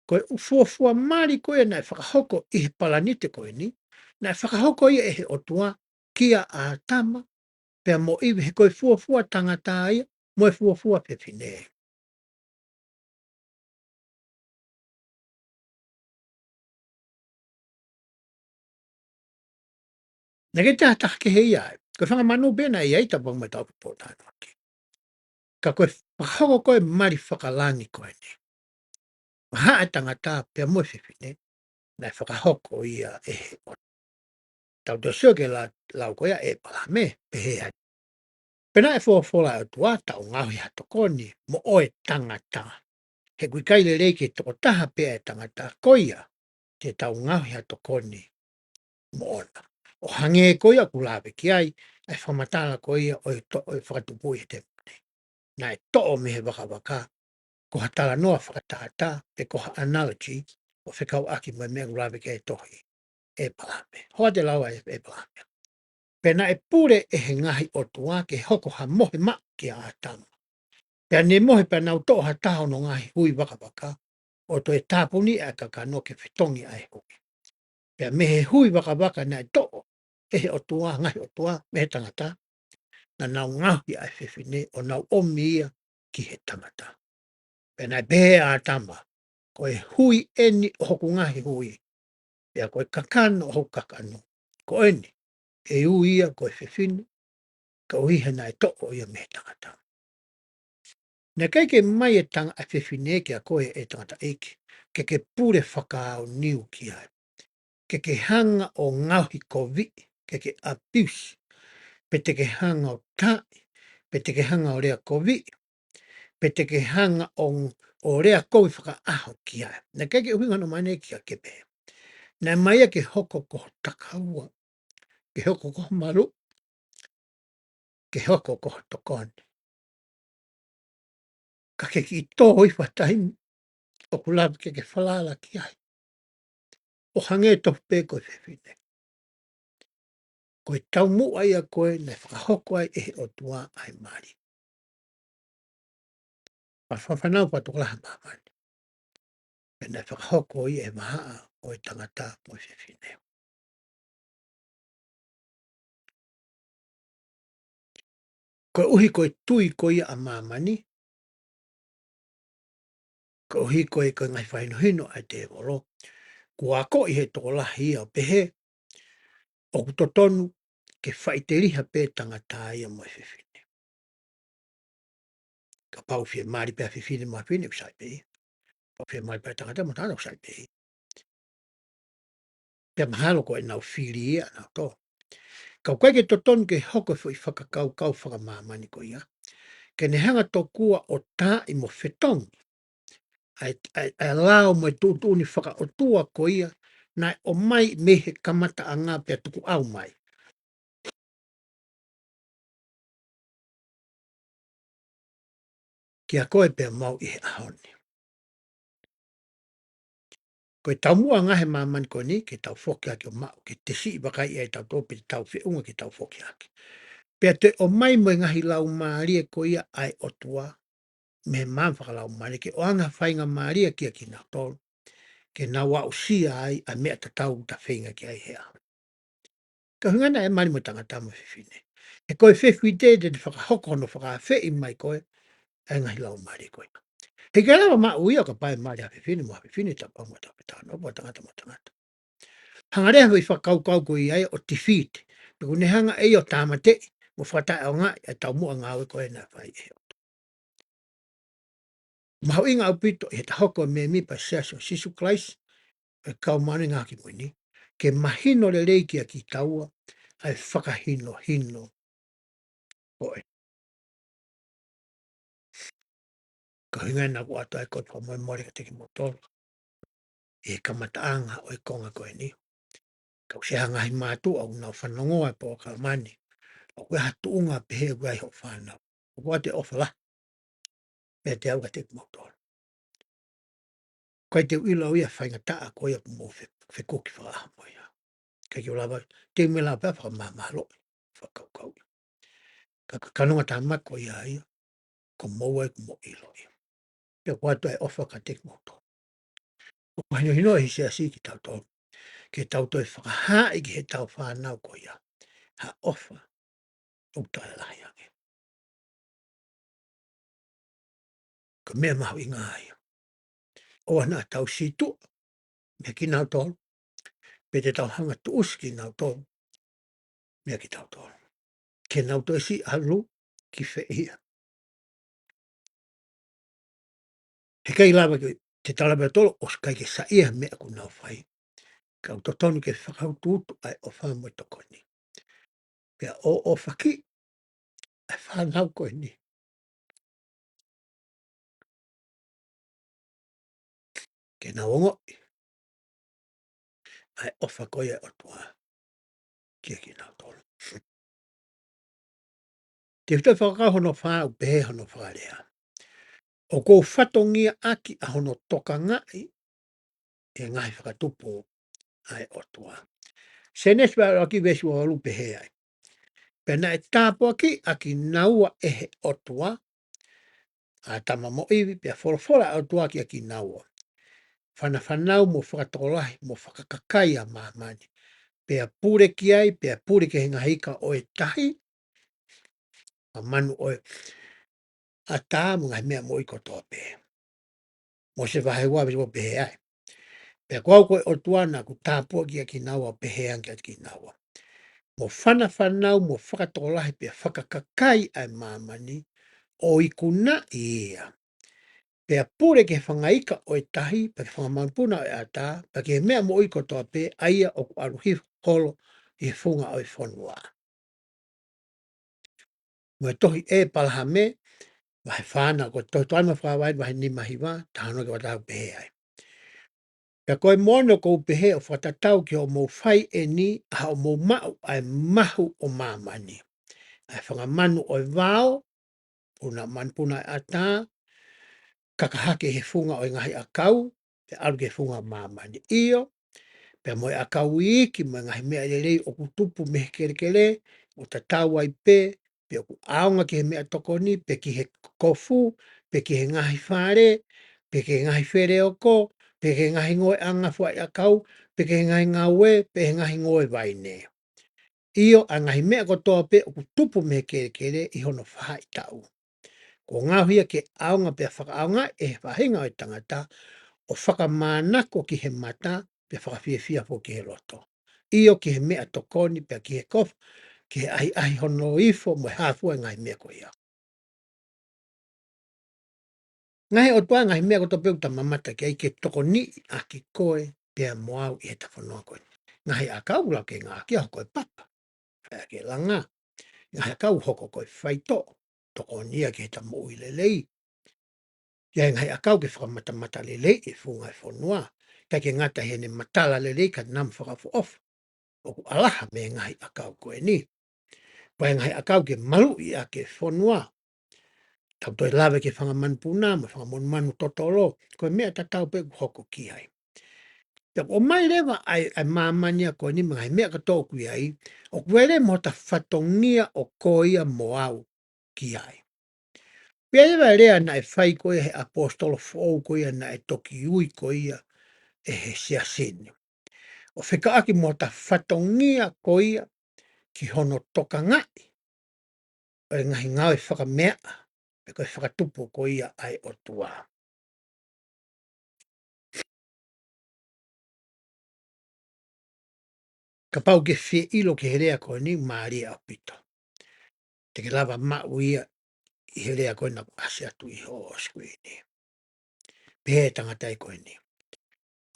ko e fuofua mali ko ia naʻe fakahoko ʻi he palanite ko eni, naʻe fakahoko ia ʻe he ʻOtua kia ʻĀtama pea mo ʻIvi, he ko e fuofua tangata ia mo e fuofua fefine. Naʻe ʻikai ke toe ʻi ai ha taha kehe ia ai. Ko e fanga manu pē naʻe ʻi ai, tapu ange mo ʻetau pōtalanoaʻaki. Ka ko e fakahoko ko ē mali fakalangi ko eni, vahaʻa e tangata pea mo e fefine, naʻe fakahoko ia ʻe he ʻOtua. tau toe sio ki he la-, lau ko ia ʻa ʻĒpalahame, pehē ai. Pea naʻe folofola ʻa e ʻOtua, tau ngaohi ha tokoni mo ʻoe tangata. He ʻoku ʻikai lelei ki he tokotaha pē ʻa e tangata, ko ia te tau ngaohi ha tokoni moʻona. ʻO hangē ko ia ʻoku lave ki ai ʻa e fakamatala ko ia ʻo e to-, ʻo e fakatupuʻi he temipale. Naʻe toʻo mei he vakavaka, ko ha talanoa fakatātā, pe ko ha analogy, ʻo fekauʻaki mo e meʻa ʻoku lave ki ai e tohi ʻĒpalahame. Hoʻatā lau ʻa ʻĒpalahame. Pea naʻe pule ʻe he ngaahi ʻotua ke hoko ha mohe maʻu kia ʻĀtama. Pea ne mohe pea nau toʻo ha taha ʻo hono ngaahi hui vakavaka, ʻo toe tāpuni ʻa e kakano ke fetongi ʻa e hui. Pea mei he hui vakavaka naʻe toʻo ʻe he ʻOtua, ngaahi ʻotua, mei he tangata, naʻa nau ngaohi ʻa e fefine, ʻo nau ʻomi ia ki he tangata. Pea naʻe pehē ʻe ʻĀtama, ko e hui eni ʻo hoku ngaahi hui, pea ko e kakano ʻo hoku kakano. Ko eni, ʻe ui ia ko e fefine, koeʻuhi he naʻe toʻo ia mei he tangata. Naʻe ʻikai ke ʻomai ʻe he tanga-, ʻa e fefine kia koe ʻe tangataʻeiki, ke ke pule fakaʻaonga ki ai. Ke ke hanga ʻo ngaohi koviʻi, ke ke abuse, pe te ke hanga ʻo taaʻi, pe te ke hanga ʻo lea koviʻi, pe te ke hanga ʻo, ʻo lea kovi fakaʻaho ki ai. Naʻe ʻikai ke ʻuhinga hono ʻomai ʻe ia ke pehē. Naʻe ʻomai ia ke hoko ko ho takaua, ke hoko ko ho maluʻi, ke hoko ko ho tokoni. Ka ke kiʻi tō hifo ha taimi ʻoku lava ke ke falala ki ai, ʻo hangē tofu pē ko e fefine. Ko e taumuʻa ia ko ē naʻe fakahoko ai ʻe he ʻOtua ʻa e mali. Pea fānau, pea tokolahi ʻa māmani. Pea naʻe fakahoko ia ʻe he vahaʻa ʻo e tangata mo e fefine. Koeʻuhi ko e tui ko ia ʻa māmani, koeʻuhi ko e, ko e ngaahi fakahinohino ʻa e tēvolo, kuo akoʻi ʻe he tokolahi ia ʻo pehē, ʻoku totonu ke faʻiteliha pē tangata ia mo e fefine. Kapau ʻe fiemālie pē ʻa e fefine mo e fefine, ʻoku sai pē ia. Kapau ʻe fiemālie pē ʻa e tangata mo e tangata, ʻoku sai pē ia. Pea mahalo ko ʻenau fili ia ʻanautolu. Ka ʻoku ʻikai ke totonu ke hoko e foʻi fakakaukau fakamāmani ko ia, ke ne hanga tokua ʻo taaʻi mo fetongi ʻa e, ʻa e, ʻa e lao mo e tuʻutuʻuni fakaʻotua ko ia naʻe ʻomai mei he kamataʻanga pea tukuʻau mai kia koe pea mo au ʻi he ʻaho ni. Ko e taumuʻa ange ʻa e māmani ko eni, ke tau foki hake ʻo maʻu, ke tesiʻi vakai ai ʻa tautolu pe te tau feʻunga ke tau foki hake. Pea toe ʻomai mo e ngaahi laumālie ko ia ʻa e ʻOtua, mei he maama fakalaumālie, ke ʻoange ha faingamālie kia kinautolu, ke nau aʻusia ai ʻa e meʻa tatau ʻoku ta feinga ki ai he ʻaho ni. Ka ʻuhinga naʻe mali mo e tangata mo e fefine. He ko e fefine te ne fakahoko hono fakaafeʻi mai koe ʻa e ngaahi laumālie ko ia. He ʻikai lava maʻu ia ʻo kapau ʻe mali ha fefine mo ha fefine, tapa mo tapa, tangata mo tangata. Hanga leva ʻe he fakakaukau ko ia ʻo defeat. Pea ʻoku ne hanga ʻe ia ʻo tāmateʻi mo fakataʻeʻaongaʻi ʻa e taumuʻa ngāue ko ē naʻe fai ʻe he ʻOtua. Mahuʻinga ʻaupito ʻi heʻeta hoko ko e mēmipa ʻo e Siasi ʻo Sīsū Kalaisi ʻo e Kau Māʻoniʻoni ʻi he Ngaahi ʻAho Kimui Ni, ke mahino lelei kia kitaua ʻa e fakahinohino ko ē. Ka ʻuhinga naʻa ku ʻoatu ʻa e kole fakamolemole kiate kimoutolu ʻi he kamataʻanga ʻo e konga ko eni. Ka ʻoku ʻi ai ha ngaahi mātuʻa ʻoku nau fanongoa e polokalama ni, ʻoku ʻi ai ha tuʻunga pehē ʻoku ʻi ai hoʻo fānau, ʻoku ʻoatu e ʻofa lahi meiate au kiate kimoutolu. ʻIkai te u ʻilo au ia ʻa e faingataʻa ko ia ʻoku mou fe-, fekuki fakaʻaho mo ia. ʻIkai ke u lava, te u mei lava pē ʻo fakamāmāloʻi, fakakaukauʻi. Ka ko e kanongatāmaki ko ia ia, ko moua ia ʻoku mou ʻilo ia. Pea ʻoku ʻoatu ʻa e ʻofa kiate kimoutolu. ʻOku fakahinohinoʻi ʻe he Siasi kitautolu ke tau toe fakahaaʻi ki heʻetau fānau ko ia ha ʻofa ʻoku taʻelahi ange. Ko e meʻa mahuʻinga ia. ʻOua naʻa tau sītuʻa meiate kinautolu, pe te tau hanga ʻo tuʻusi kinautolu meiate kitautolu, ke nau toe siʻi ʻalu ki fē ia. He ʻikai lava ke, te tau lava ʻo tolo ʻosi ʻikai ke saiʻia e meʻa ʻoku nau fai. Ka ʻoku totonu ke fakautuutu ʻa e ʻofa mo e tokoni. Pea ʻoʻofaʻi ʻa e fānau ko eni ke nau ongoʻi ʻa e ʻofa ko ia ʻa e ʻOtua kiate kinautolu. Tefito fakakau hono fā ʻoku pehē hono fakalea: ʻOku ou fatongiaʻaki ʻa hono tokangaʻi ʻa e ngaahi fakatupu ʻa e ʻOtua. Sēnesi vahe ʻuluaki veesi uavalu pehē ai: Pea naʻe tāpuakiʻi ʻa kinaua ʻe he ʻOtua, ʻa ʻĀtama mo ʻIvi, pea folofola ʻa e ʻOtua kiate kinaua: Fanafanau mo fakatokolahi mo fakakakai ʻa māmani, pea pule ki ai, pea pule ki he ngaahi ika ʻo e tahi, ʻa e manu ʻo e ʻatā mo e ngaahi meʻa moʻui kotoa pē. Mōsese vahe ua veesi ua pehē ai: Pea ko au ko e ʻOtua naʻa ku tāpuakiʻi ʻa kinaua, pehē ange kiate kinaua: Mo fanafanau mo fakatokolahi pea fakakakai ʻa e māmani, ʻo ikunaʻi ia. Pea pule ki he fanga ika ʻo e tahi, pea ki he fanga manupuna ʻo e ʻatā, pea ki he meʻa moʻui kotoa pē, ʻa ia ʻoku ʻalu hifo holo ʻi he funga ʻo e fonua. Mo e tohi ʻĒpalahame, vahe fā na, ko e tohi Tokāteline mo e Fakavavevave, vahe nima hiva, taha ono ki he ua taha pehē ai: Pea ko e moʻoni ʻoku ou pehē ʻo fakatatau ki hoʻomou fai ʻeni, ʻa hoʻomou maʻu ʻa e mahu ʻo māmani, ʻa e fanga manu ʻo e vao, puna, manupuna ʻo e ʻatā, kaka hake he funga ʻo e ngaahi ʻakau, pea ʻalu ki he funga ʻo māmani. ʻIo, pea mo e ʻakau iiki mo e ngaahi meʻa lelei ʻoku tupu mei he kelekele, ʻoku tatau ai pē pe ʻoku ʻaonga ki he meʻatokoni, pe ki he kofu, pe ki he ngaahi fale, pe ki he ngaahi feleoko, pe ki he ngaahi ngoue ʻanga fuaʻi ʻakau, pe ki he ngaahi ngaue, pe he ngaahi ngoue vaine. ʻIo, ʻa e ngaahi meʻa kotoa pē ʻoku tupu mei he kelekele ʻi hono faʻahitaʻu, kuo ngaohi ia ke ʻaonga pea fakaʻaongaʻi ʻe he faʻahinga ʻo e tangata, ʻo fakamānako ki he mata, pea fakafiefia foki ki he loto. ʻIo, ki he meʻatokoni, pea ki he kofu, ki he ʻahiʻahi hono ifo, mo e hā fua e ngaahi meʻa ko ia. Ngaahi ʻOtua, ngaahi meʻa kotoa pē ʻoku ta mamata ki ai, ke tokoniʻi ʻaki koe pea mo au ʻi heʻeta fonua ko eni. Ngaahi ʻakau ʻoku lau ke ngāueʻaki ia hoko ko e papa, ʻa ia ke langa. Ngaahi ʻakau hoko ko e faitoʻo, tokoni ia ki heʻeta moʻui lelei. ʻI ai e ngaahi ʻakau ke fakamatamata lelei e funga e fonua, ʻikai ke ngata heʻene matala lelei ka namu fakaʻofoʻofa. ʻOku ʻalaha mei he ngaahi ʻakau ko eni. Pea ʻi ai e ngaahi ʻakau ke maluʻi ʻaki e fonua. Tau toe lave ki he fanga manupuna mo e fanga monumanu totolo, ko e meʻa tatau pē ʻoku hoko ki ai. Pea ʻoku ʻomai leva ʻa e, ʻa e māmani ko eni mo e ngaahi meʻa kotoa ʻoku ʻi ai, ʻoku ʻi ai leva mo hota fatongia ʻo koe ia mo au ki ai. Pea ʻi ai e lea naʻe fai ko ia ʻe he ʻaposetolo foʻou ko ia naʻe toki ui ko ia ʻe he siasi ni, ʻo fekauʻaki mo hota fatongia ko ia ki hono tokangaʻi ʻo e ngaahi ngāue fakameaʻa, pe ko e fakatupu ko ia ʻa e ʻOtua. Kapau ʻoku ke fie ʻilo ki he lea ko eni, mālie ʻaupito. Te ke lava maʻu ia ʻi he lea ko ena ʻoku ʻasi atu ʻi hoʻo screen. Pehē ʻe he tangata ko eni: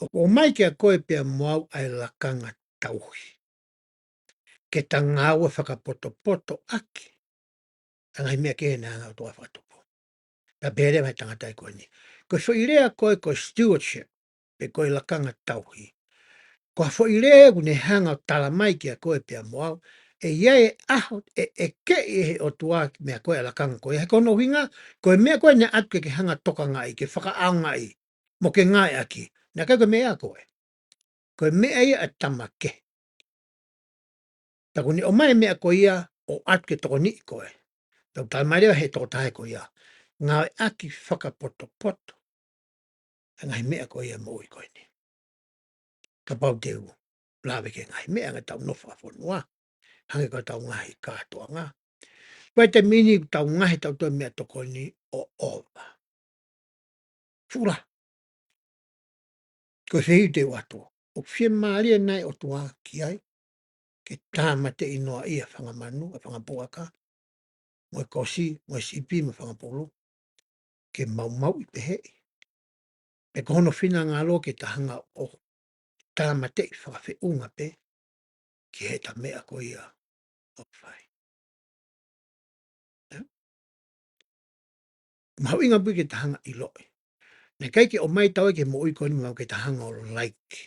ʻOku ʻomai kiate koe pea mo au ʻa e lakanga tauhi, ke ta ngāue fakapotopoto ʻaki ʻa e ngaahi meʻa kehe naʻe hanga ʻe he ʻOtua ʻo fakatupu. Pea pehē leva ʻe he tangata ko eni: Ko e foʻi lea ko ē ko e stewardship, pe ko e lakanga tauhi, ko ha foʻi lea ʻoku ne hanga ʻo tala mai kiate koe pea mo au, ʻe ʻi ai e ʻaho ʻe ʻekeʻi ʻe he ʻOtua e meʻa ko ē, ʻa e lakanga ko ia. He ko hono ʻuhinga, ko e meʻa ko ē naʻe ʻatu ke ke hanga ʻo tokangaʻi, ke fakaʻaongaʻi, mo ke ngāueʻaki, naʻe ʻikai ko e meʻa ia ʻa koe. Ko e meʻa ia ʻa e tama kehe. Pea ʻoku ne ʻomai e meʻa ko ia ʻo ʻatu ke tokoniʻi koe. Pea ʻoku tala mai leva ʻe he tokotaha ko ia: Ngāueʻaki fakapotopoto ʻa e ngaahi meʻa ko ia ʻo e moʻui ko eni. Kapau te u lave ki he ngaahi meʻa ʻa ʻetau nofo fakafonua, hangē ko ʻetau ngaahi kātoanga, ʻoku ʻi ai e taimi ʻoku tau ngaahi ʻetau toe meʻatokoni ʻo ʻova. Fuʻu lahi. Ko e fehuʻi te u ʻoatu: ʻOku fiemālie nai e ʻOtua ki ai, ke tāmateʻi noa ʻi he fanga manu, ʻa e fanga puaka, mo e kosi, mo e sipi, mo e fanga pulu, ke maumauʻi pehē? Pe ko hono finangalo ke ta hanga ʻo tāmateʻi fakafeʻunga pē ki heʻeta meʻa ko ia ʻoku fai. Ē? Mahuʻinga pē ke ta hanga ʻo ʻiloʻi. Naʻe ʻikai ke ʻomai taua ke moʻui ko eni maʻu ke ta hanga ʻo like,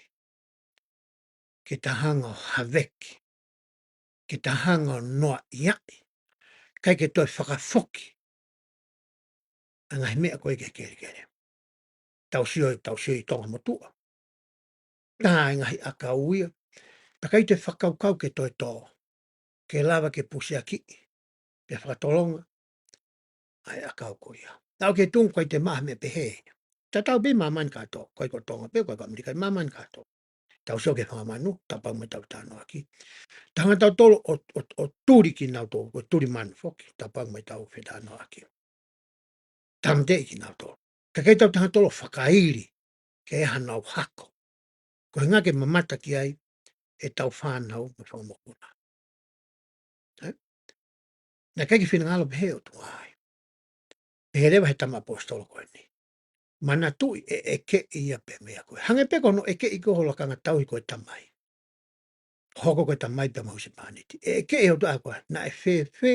ke ta hanga ʻo haveki, ke ta hanga ʻo noaʻiaʻi, ʻikai ke toe fakafoki ʻa e ngaahi meʻa ko ē ki he kelekele. Tau sio, tau sio ʻi Tonga motuʻa. Tā e ngaahi ʻakau ia. Pea ʻikai toe fakakaukau ke toe tō. Ke lava ke pusiakiʻi. Pea fakatolonga ʻa e ʻakau ko ia. Naʻa ʻoku ke tungu ʻikai toe maʻu ha meʻa pehē. Tatau pē māmani kātoa. ʻIkai ko Tonga pē, ʻikai ko ʻAmelika, māmani kātoa. Tau sio ki he fanga manu, tāpau mo ʻetau fetalanoaʻaki. Tau hanga tautolu ʻo, ʻo, ʻo tuli kinautolu, ko e tuli manu foki, tāpau mo ʻetau fetalanoaʻaki. Tāmateʻi kinautolu. Ka ʻikai tau hanga tautolu ʻo fakaili, ke ʻi ai hanau hako. Ko e ʻuhinga ke mamata ki ai, ʻetau fānau mo e fanga mokopuna. Ē? Naʻe ʻikai ke finangalo pehē ʻOtua ai. Pehē leva he tama ʻaposetolo ko eni. Manatuʻi ʻe ʻekeʻi ia pē meia koe. Hangē pē ko hono ʻekeʻi ko ē ho lakanga tauhi ko e tamai. Hoko ko e tamai pea mo e husepāniti. ʻE ʻekeʻi ʻe he ʻOtua koe. Naʻe fēfē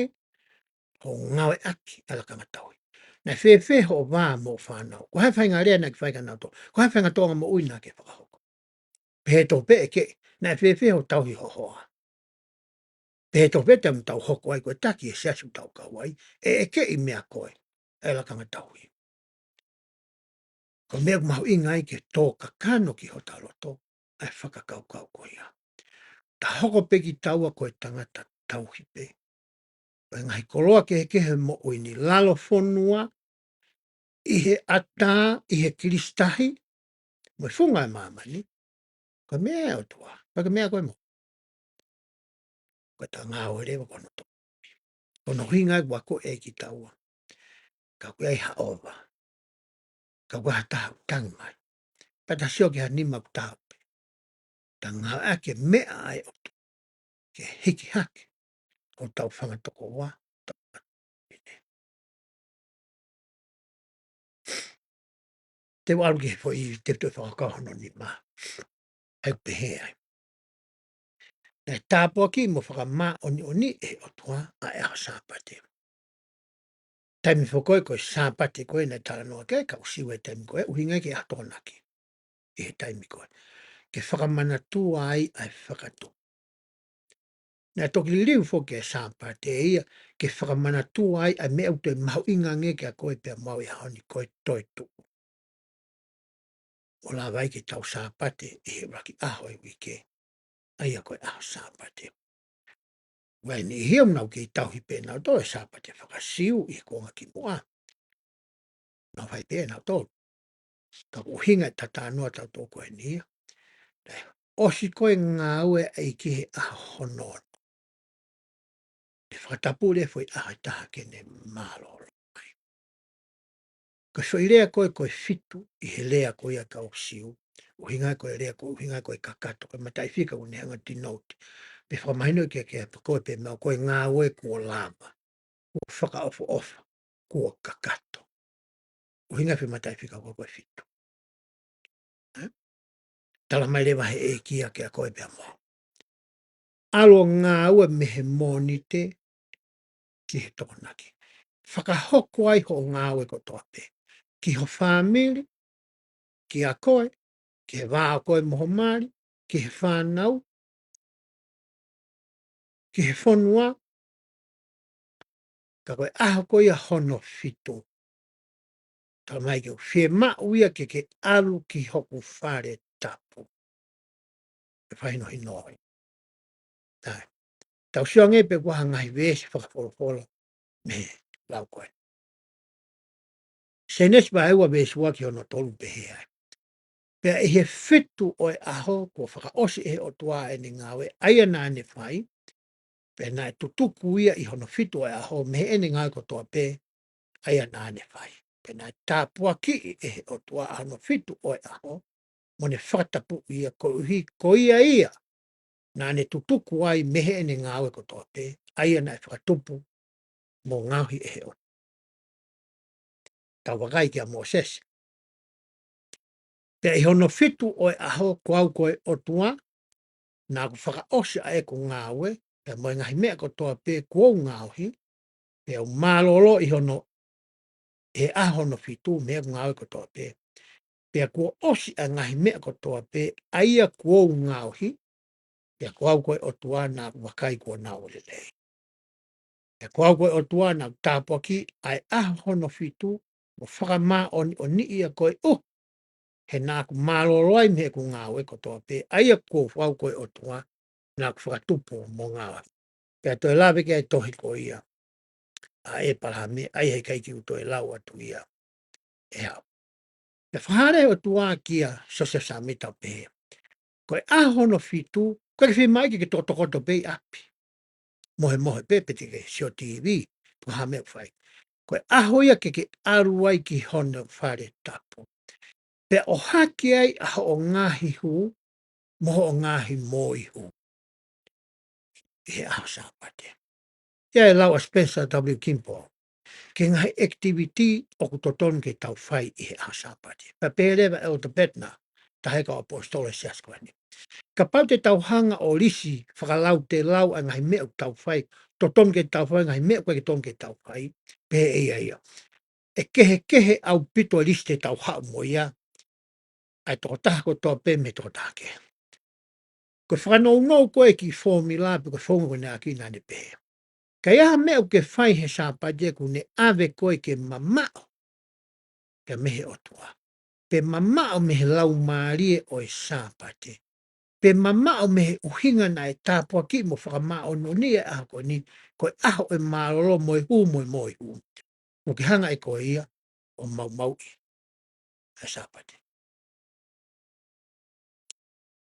hoʻo ngāueʻaki ʻa e lakanga tauhi. Naʻe fēfē hoʻo vā mo e fānau. Ko e hā e faʻahinga lea naʻa ke fai kia nautolu. Ko e hā e faʻahinga tōʻonga moʻui naʻa ke fakahoko. Pehē tofu pē ʻekeʻi, naʻe fēfē hoʻo tauhi ho hoa. Pehē tofu pē taimi ʻoku tau hoko ai ko e taki ʻi he siasi ʻoku tau kau ai, ʻe ʻekeʻi meia koe ʻa e lakanga tauhi. Ko e meʻa ʻoku mahuʻinga ai ke tō kakano ki hota loto, ʻa e fakakaukau ko ia. Ta hoko pē kitaua ko e tangata tauhi pē. Ko e ngaahi koloa kehekehe moʻui ni, lalo fonua, ʻi he ʻatā, ʻi he kilisitahi, mo e funga ʻo e māmani, ko e meʻa ʻa e ʻOtua, ko e meʻa ko ē mo. Ko e tangata ʻo leva ko hono tō. Ko hono ʻuhinga ʻoku ako ʻe kitaua. Ka ʻoku ʻi ai ha ʻova. Ka ʻoku ʻi ai ha taha ʻoku tangi mai. Pea ta sio ki ha nima ʻoku taʻope. Ta ngāueʻaki e meʻa ʻa e ʻOtua. Ke hiki hake. ʻO tau fanga tokoua. Tau fanga tokoua. Te u ʻalu ki he foʻi tefitoʻi fakakaukau hono nima. ʻOku pehē ai. Naʻe tāpuakiʻi mo fakamāʻoniʻoniʻi ʻe he ʻOtua ʻa e ʻaho Sāpate. Taimi foki ko ē ko e Sāpate ko ē naʻe talanoa ki ai e kau Siu he taimi ko ē, ʻuhinga ki he ʻaho Tokonaki. ʻI he taimi ko ē. Ke fakamanatua ai ʻa e fakatupu. Naʻe toki liliu foki e Sāpate ia, ke fakamanatua ai ʻa e meʻa ʻoku toe mahuʻinga ange kia koe pea mo au he ʻaho ni ko e toetuʻu. ʻO lava ai ke tau Sāpate ʻi he ʻuluaki ʻaho ʻo e uike. ʻA ia ko e ʻaho Sāpate. Vai ni ʻi hia ʻoku nau kei tauhi pē nautolu e Sāpate faka-Siu ʻi he kuonga kimuʻa. Nau fai pē nautolu. Ka ʻoku ʻuhinga e talanoa ʻa tautolu ko eni ia. Naʻe ʻosi ko ē ngāue ʻa e ʻEiki he ʻaho hono ono. Ne fakatapui e foʻi ʻaho ʻe taha ke ne mālōlō ai. Ko e foʻi lea ko ē ko e fitu ʻi he lea ko ia ʻa e kau Siu. ʻUhinga ko e lea ko, ʻuhinga ko e kakato, ko e mataʻifika ʻoku ne hanga ʻo denote. Pe fakamahino ke, ke ko e pē meʻa ko e ngāue kuo lava. Kuo fakaʻofoʻofa, kuo kakato. ʻUhinga e foʻi mataʻifika ko ē ko e fitu. Ē? Tala mai leva he ʻEiki ia kia koe pea mo au. ʻAlu ʻo ngāue mei he Mōnite ki he Tokonaki. Fakahoko ai hoʻo ngāue kotoa pē. Ki ho fāmili, kia koe, ki he vā ʻo koe mo ho mali, ki he fānau, ki he fonua, ka ko e ʻaho ko ia hono fitu. Tala mai ke u fiemaʻu ia ke ke ʻalu ki hoku fale tapu. ʻE fakahinohino ai. ʻAi. Tau sio ange pē ki ha ngaahi veesi fakafolofola mei he lau ko ē. Sēnesi vahe ua veesi ua ki hono tolu pehē ai. Pea ʻi he fitu ʻo e ʻaho kuo fakaʻosi ʻe he ʻOtua ʻene ngāue ʻa ia naʻa ne fai, pea naʻe tutuku ia ʻi hono fitu ʻo e ʻaho mei heʻene ngāue kotoa pē ʻa ia naʻa ne fai. Pea naʻe tāpuakiʻi ʻe he ʻOtua ʻa hono fitu ʻo e ʻaho, mo ne fakatapui ia koeʻuhi ko ia ia naʻa ne tutuku ai mei heʻene ngāue kotoa pē, ʻa ia naʻe fakatupu mo ngaohi ʻe he ʻOtua. Tau vakai kia Mōsese. Pea ʻi hono fitu ʻo e ʻaho, ko au ko e ʻOtua, naʻa ku fakaʻosi ʻa ʻeku ngāue, pea mo e ngaahi meʻa kotoa pē kuo u ngaohi, pea u mālōlō ʻi hono, he ʻaho hono fitu mei heʻeku ngāue kotoa pē. Pea kuo ʻosi ʻa e ngaahi meʻa kotoa pē ʻa ia kuo u ngaohi, pea ko au ko e ʻOtua naʻa ku vakai kuo nau lelei. Pea ko au ko e ʻOtua naʻa ku tāpuakiʻi ʻa e ʻaho hono fitu, mo fakamāʻoniʻoniʻi ia ko e ʻuhi, he naʻa ku mālōlō ai mei heʻeku ngāue kotoa pē, ʻa ia ko au ko e ʻOtua naʻa ku fakatupu mo ngaohi. Pea toe lave ki ai e tohi ko ia ʻa ʻĒpalahame, ʻa ia he ʻikai ke u toe lau atu ia ʻe au. Pea fakahā leva ʻe he ʻOtua kia Siosefa Sāmita ʻo pehē, ko e ʻaho hono fitu, ʻoku ʻikai ke fiemaʻu ke ke tokotokoto pē ʻi ʻapi, mohemohe pē pe te ke sio T V, pe ko ha meʻa ʻoku fai. Ko e ʻaho ia ke ke ʻalu ai ki hono fale tapu, pea ʻohake ai ʻa hoʻo ngaahi hū, mo hoʻo ngaahi moihū ʻi he ʻaho Sāpate. ʻI ai e lau ʻa Spencer W. Kimball ki he ngaahi activity ʻoku totonu ke tau fai ʻi he ʻaho Sāpate. Pea pehē leva ʻe ʻEletā Bednar, taha e kau ʻaposetolo he siasi ko eni, kapau te tau hanga ʻo lisi fakalautelau ʻa e ngaahi meʻa ʻoku tau fai, totonu ke tau fai, ngaahi meʻa ʻoku ʻikai ke totonu ke tau fai, pehē ʻe ia ia, ʻe kehekehe ʻaupito e lisi te tau haʻu mo ia, ʻa e tokotaha kotoa pē mei he tokotaha kehe. Ko e fakanounou ko ē ki he fōmila pe ko e founga ko ē naʻe ʻaki naʻa ne pehē, ka ʻi ai ha meʻa ʻoku ke fai he Sāpate ʻoku ne ʻave koe ke mamaʻo pea mei he ʻOtua, pe mamaʻo mei he laumālie ʻo e Sāpate, pe mamaʻo mei he ʻuhinga naʻe tāpuakiʻi mo fakamāʻoniʻoniʻi e ʻaho ko eni, ko e ʻaho ʻo e mālōlō mo e hū mo e moihū, ʻoku ke hanga ʻe koe ia ʻo maumauʻi ʻa e Sāpate.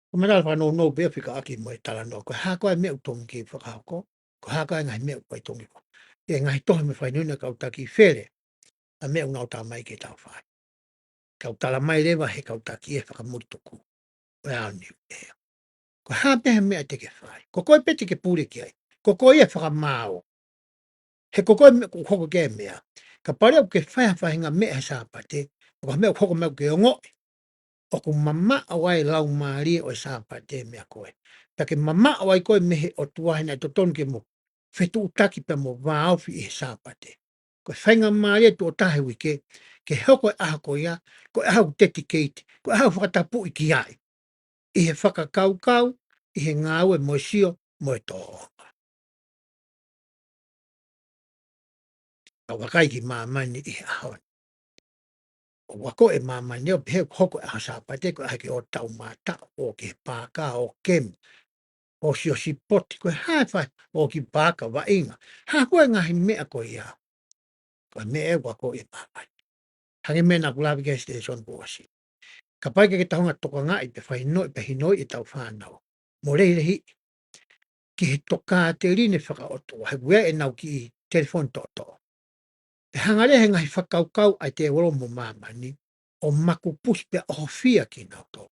Ko e meʻa tala fakanounou pē ʻo fekauʻaki mo e talanoa, ko e hā koā e meʻa ʻoku totonu ke fakahoko, ko e hā koā e ngaahi meʻa ʻoku ʻikai totonu ke fakahoko. ʻI he ngaahi tohi mo e fakahinohino ʻa e kau taki fele, ʻa e meʻa ʻoku nau talamai ke tau fai. Kau talamai leva ʻe he kau taki ʻi he fakamuli tuku ʻo e ʻaho ni ē, ko e hā pē ha meʻa te ke fai, ko koe pē te ke pule ki ai, ko koe ia ʻe fakamaau. He ko koe meʻa ʻoku hoko ki ai e meʻa. Kapau leva ʻoku ke fai ha faʻahinga meʻa he Sāpate, ʻo ka meʻa ʻoku hoko mai ʻoku ke ongoʻi ʻoku mamaʻo ai e laumālie ʻo e Sāpate meia koe, pea ke mamaʻo ai koe mei he ʻOtua he naʻe totonu ke mo fetuʻutaki pea mo vāofi ʻi he Sāpate. Ko e faingamālie tuʻo taha he uike ke hoko e ʻaho ko ia ko e ʻaho ʻoku dedicate, ko e ʻaho ʻoku fakatapuʻi ki ai ʻi he fakakaukau, ʻi he ngāue mo e sio mo e tōʻonga. Ka vakai ki māmani ʻi he ʻaho ni. ʻOku akoʻi e māmani ʻo pehē ʻoku hoko e ʻaho Sāpate ko e ʻaho ke ō tau mātaʻu, ō ki he paaka, ō kemi, ō sio sipoti, ko e hā e fai, ō ki he paaka, vaʻinga. Hā koā e ngaahi meʻa ko ia. Ko e meʻa ʻoku akoʻi e māmani. Hangē ko e meʻa naʻa ku lave ki ai he sitesoni kuo ʻosi. Kapau ʻe ʻikai ke tau hanga ʻo tokangaʻi pea fakahinoʻi pea hinoʻi ʻetau fānau, mo lehilehiʻi ki he tokāteline fakaʻotua, he ʻoku ʻi ai ʻenau kiʻi telefoni toʻotoʻo, pea hanga leva ʻe he ngaahi fakakaukau ʻa e tēvolo mo māmani ʻo makupusi pea ʻohofia kinautolu,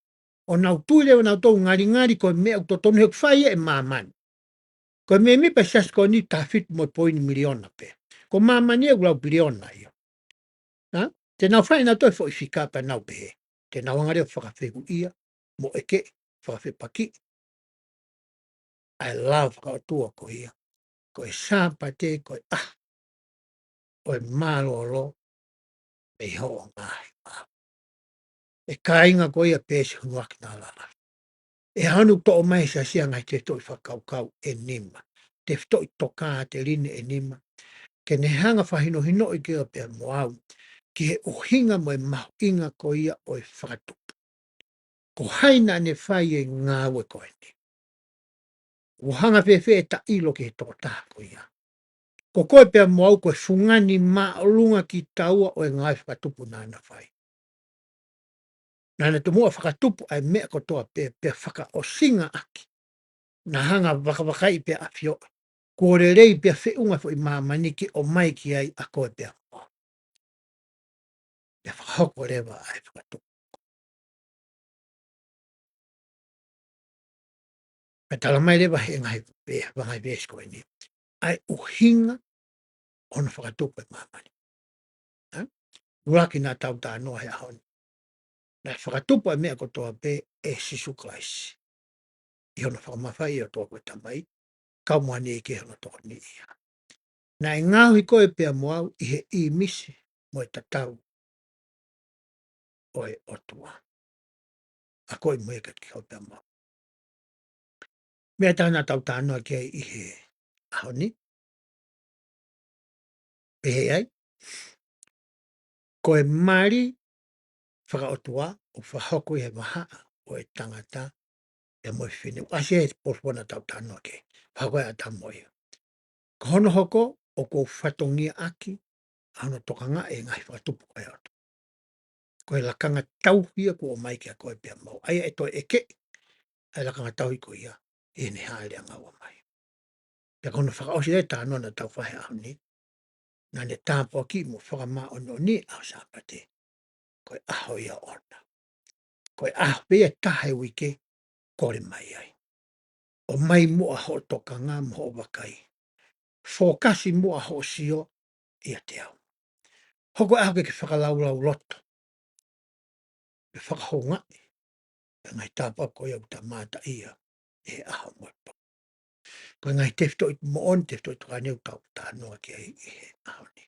ʻo nau tui leva nautolu ʻoku ngalingali ko e meʻa ʻoku totonu he ʻoku fai ia ʻe māmani. Ko e mēmipa e siasi ko eni taha fitu mo e poini miliona pē. Ko māmani ia ʻoku lau piliona ia. Hā? Te nau fai ʻenautolu e foʻi fika pea nau pehē, te nau hanga leva ʻo fakafehuʻia mo ʻeke, fakafepakiʻi ʻa e lao fakaʻotua ko ia, ko e Sāpate ko e ʻaho ʻo e mālōlō mei hoʻo ngaahi maau. ʻE kāinga, ko ia pē siʻi hono ʻaki nalala. ʻE hanu toʻo mai he siasi ʻa e ngaahi tefitoʻi fakakaukau ʻe nima, tefitoʻi tokāteline ʻe nima, ke ne hanga ʻo fakahinohinoʻi koe pea mo au ki he ʻuhinga mo e mahuʻinga ko ia ʻo e fakatupu. Ko hai naʻa ne fai e ngāue ko eni. ʻOku hanga fēfē ʻeta ʻilo ki he tokotaha ko ia? Ko koe pea mo au ko e fungani māʻolunga kitaua ʻo e ngāue fakatupu naʻa na fai. Naʻa na tomuʻa fakatupu ʻa e meʻa kotoa pē, pea fakaʻosinga ʻaki, naʻa hanga ʻo vakavakaiʻi pea ʻafioʻi kuo lelei pea feʻunga e foʻi māmani ke ʻomai ki ai ʻa koe pea mo au. Pea fakahoko leva ʻa e fakatupu. Pea talamai leva he ngaahi, he ngaahi veesi ko eni ʻa e ʻuhinga ʻo hono fakatupu e māmani. Hā? ʻUluaki naʻa tau talanoa he ʻaho ni. Naʻe fakatupu ʻa e meʻa kotoa pē ʻe Sīsū Kalaisi ʻi hono fakamafaiʻi ʻe he ʻOtua ko e Tamai, kau mo ʻene ʻEiki ʻi hono tokoniʻi ia. Naʻe ngaohi koe pea mo au ʻi he ʻīmisi mo e tatau ʻo e ʻOtua. Akoʻi mo ia kiate koe pea mo au. Meʻa ʻe taha naʻa tau talanoa ki ai ʻi he ʻaho ni, pehē ai, ko e mali fakaʻotua ʻoku fakahoko ʻi he vahaʻa ʻo e tangata pea mo e fefine. ʻOku ʻasi he polosi naʻa tau talanoa ki ai. Fakahoko ʻe ʻAtama ia. Ko hono hoko, ʻoku ou fatongiaʻaki ʻa hono tokangaʻi e ngaahi fakatupu ʻa e ʻOtua. Ko e lakanga tauhi ia kuo ʻomai kiate koe pea mo au. ʻA ia ʻe toe ʻekeʻi ʻa e lakanga tauhi ko ia ʻi heʻene hāʻele angaua mai. Pea ko hono fakaʻosi ʻa e talanoa naʻa tau fai he ʻaho ni, naʻa ne tāpuakiʻi mo fakamāʻoniʻoniʻi e ʻaho Sāpate. Ko e ʻaho ia ʻoʻona. Ko e ʻaho pē ia ʻe taha he uike, kole mai ai. ʻOmai muʻa hoʻo tokanga mo hoʻo vakai. Fokasi muʻa hoʻo sio ʻiate au. Hoko e ʻaho ke ke fakalaulauloto, ke fakahoungaʻi e ngaahi tāpuaki ko ia ʻoku ta mamata ʻi he ʻaho mo e pō. Ko e ngaahi tefitoʻi moʻoni, tefitoʻi tokāteline ʻoku tau talanoa ki ai ʻi he ʻaho ni.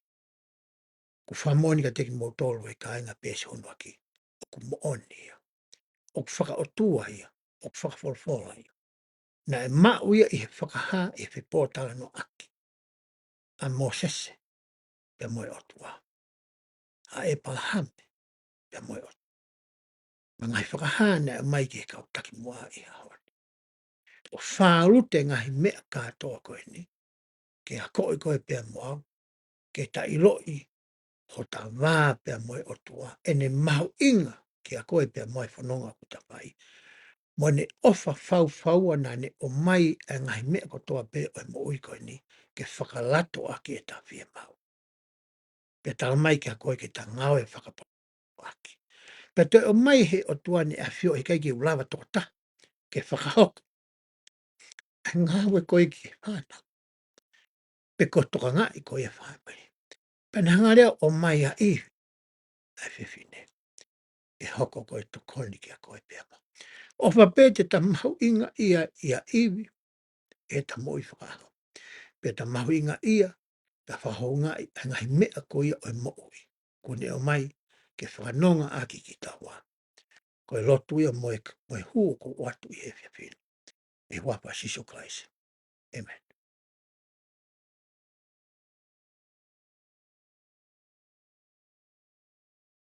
ʻOku fakamoʻoni kiate kimoutolu ʻe kāinga pea ʻosi hono ʻaki. ʻOku moʻoni ia. ʻOku fakaʻotua ia. ʻOku fakafolofola ia. Naʻe maʻu ia ʻi he fakahā, ʻi he fepōtalanoaʻaki ʻa Mōsese pea mo e ʻOtua. ʻA ʻĒpalahame pea mo e ʻOtua. Mo e ngaahi fakahā naʻe ʻomai ki he kau takimuʻa ʻi he ʻaho ni. ʻOku fālute ngaahi meʻa kātoa ko eni, ke akoʻi koe pea mo au, ke ta ʻiloʻi hota vā pea mo e ʻOtua, ʻene mahuʻinga kiate koe pea mo au he fononga ʻoku ta fai. Mo ʻene ʻofa faufaua naʻa ne ʻomai e ngaahi meʻa kotoa pē ʻo e moʻui ko eni, ke fakalatoʻaki ʻeta fiemaʻu. Pea talamai kiate koe ke ta ngāue fakapapauʻaki. Pea toe ʻomai he ʻOtua ʻene ʻAfio, ʻikai ke u lava tokotaha ke fakahoko e ngāue ko ia ki he fānau. Pe ko e tokangaʻi ko ia e fāmili. Pea ne hanga leva ʻo ʻomai ʻa ʻIvi, ʻa e fefine, ke hoko ko e tokoni kiate koe pea mo au. ʻOfa pē te ta mahuʻingaʻia ʻia ʻIvi ʻi heʻeta moʻui fakaʻaho. Pea ta mahuʻingaʻia, ta fakahoungaʻi e ngaahi meʻa ko ia ʻo e moʻui kuo ne ʻomai ke fakanongaʻaki kitaua. Ko e lotu ia mo e, mo e hū ʻoku ou ʻoatu ʻi he efiafi ni, ʻi he huafa ʻo Sīsū Kalaisi. ʻĒmeni.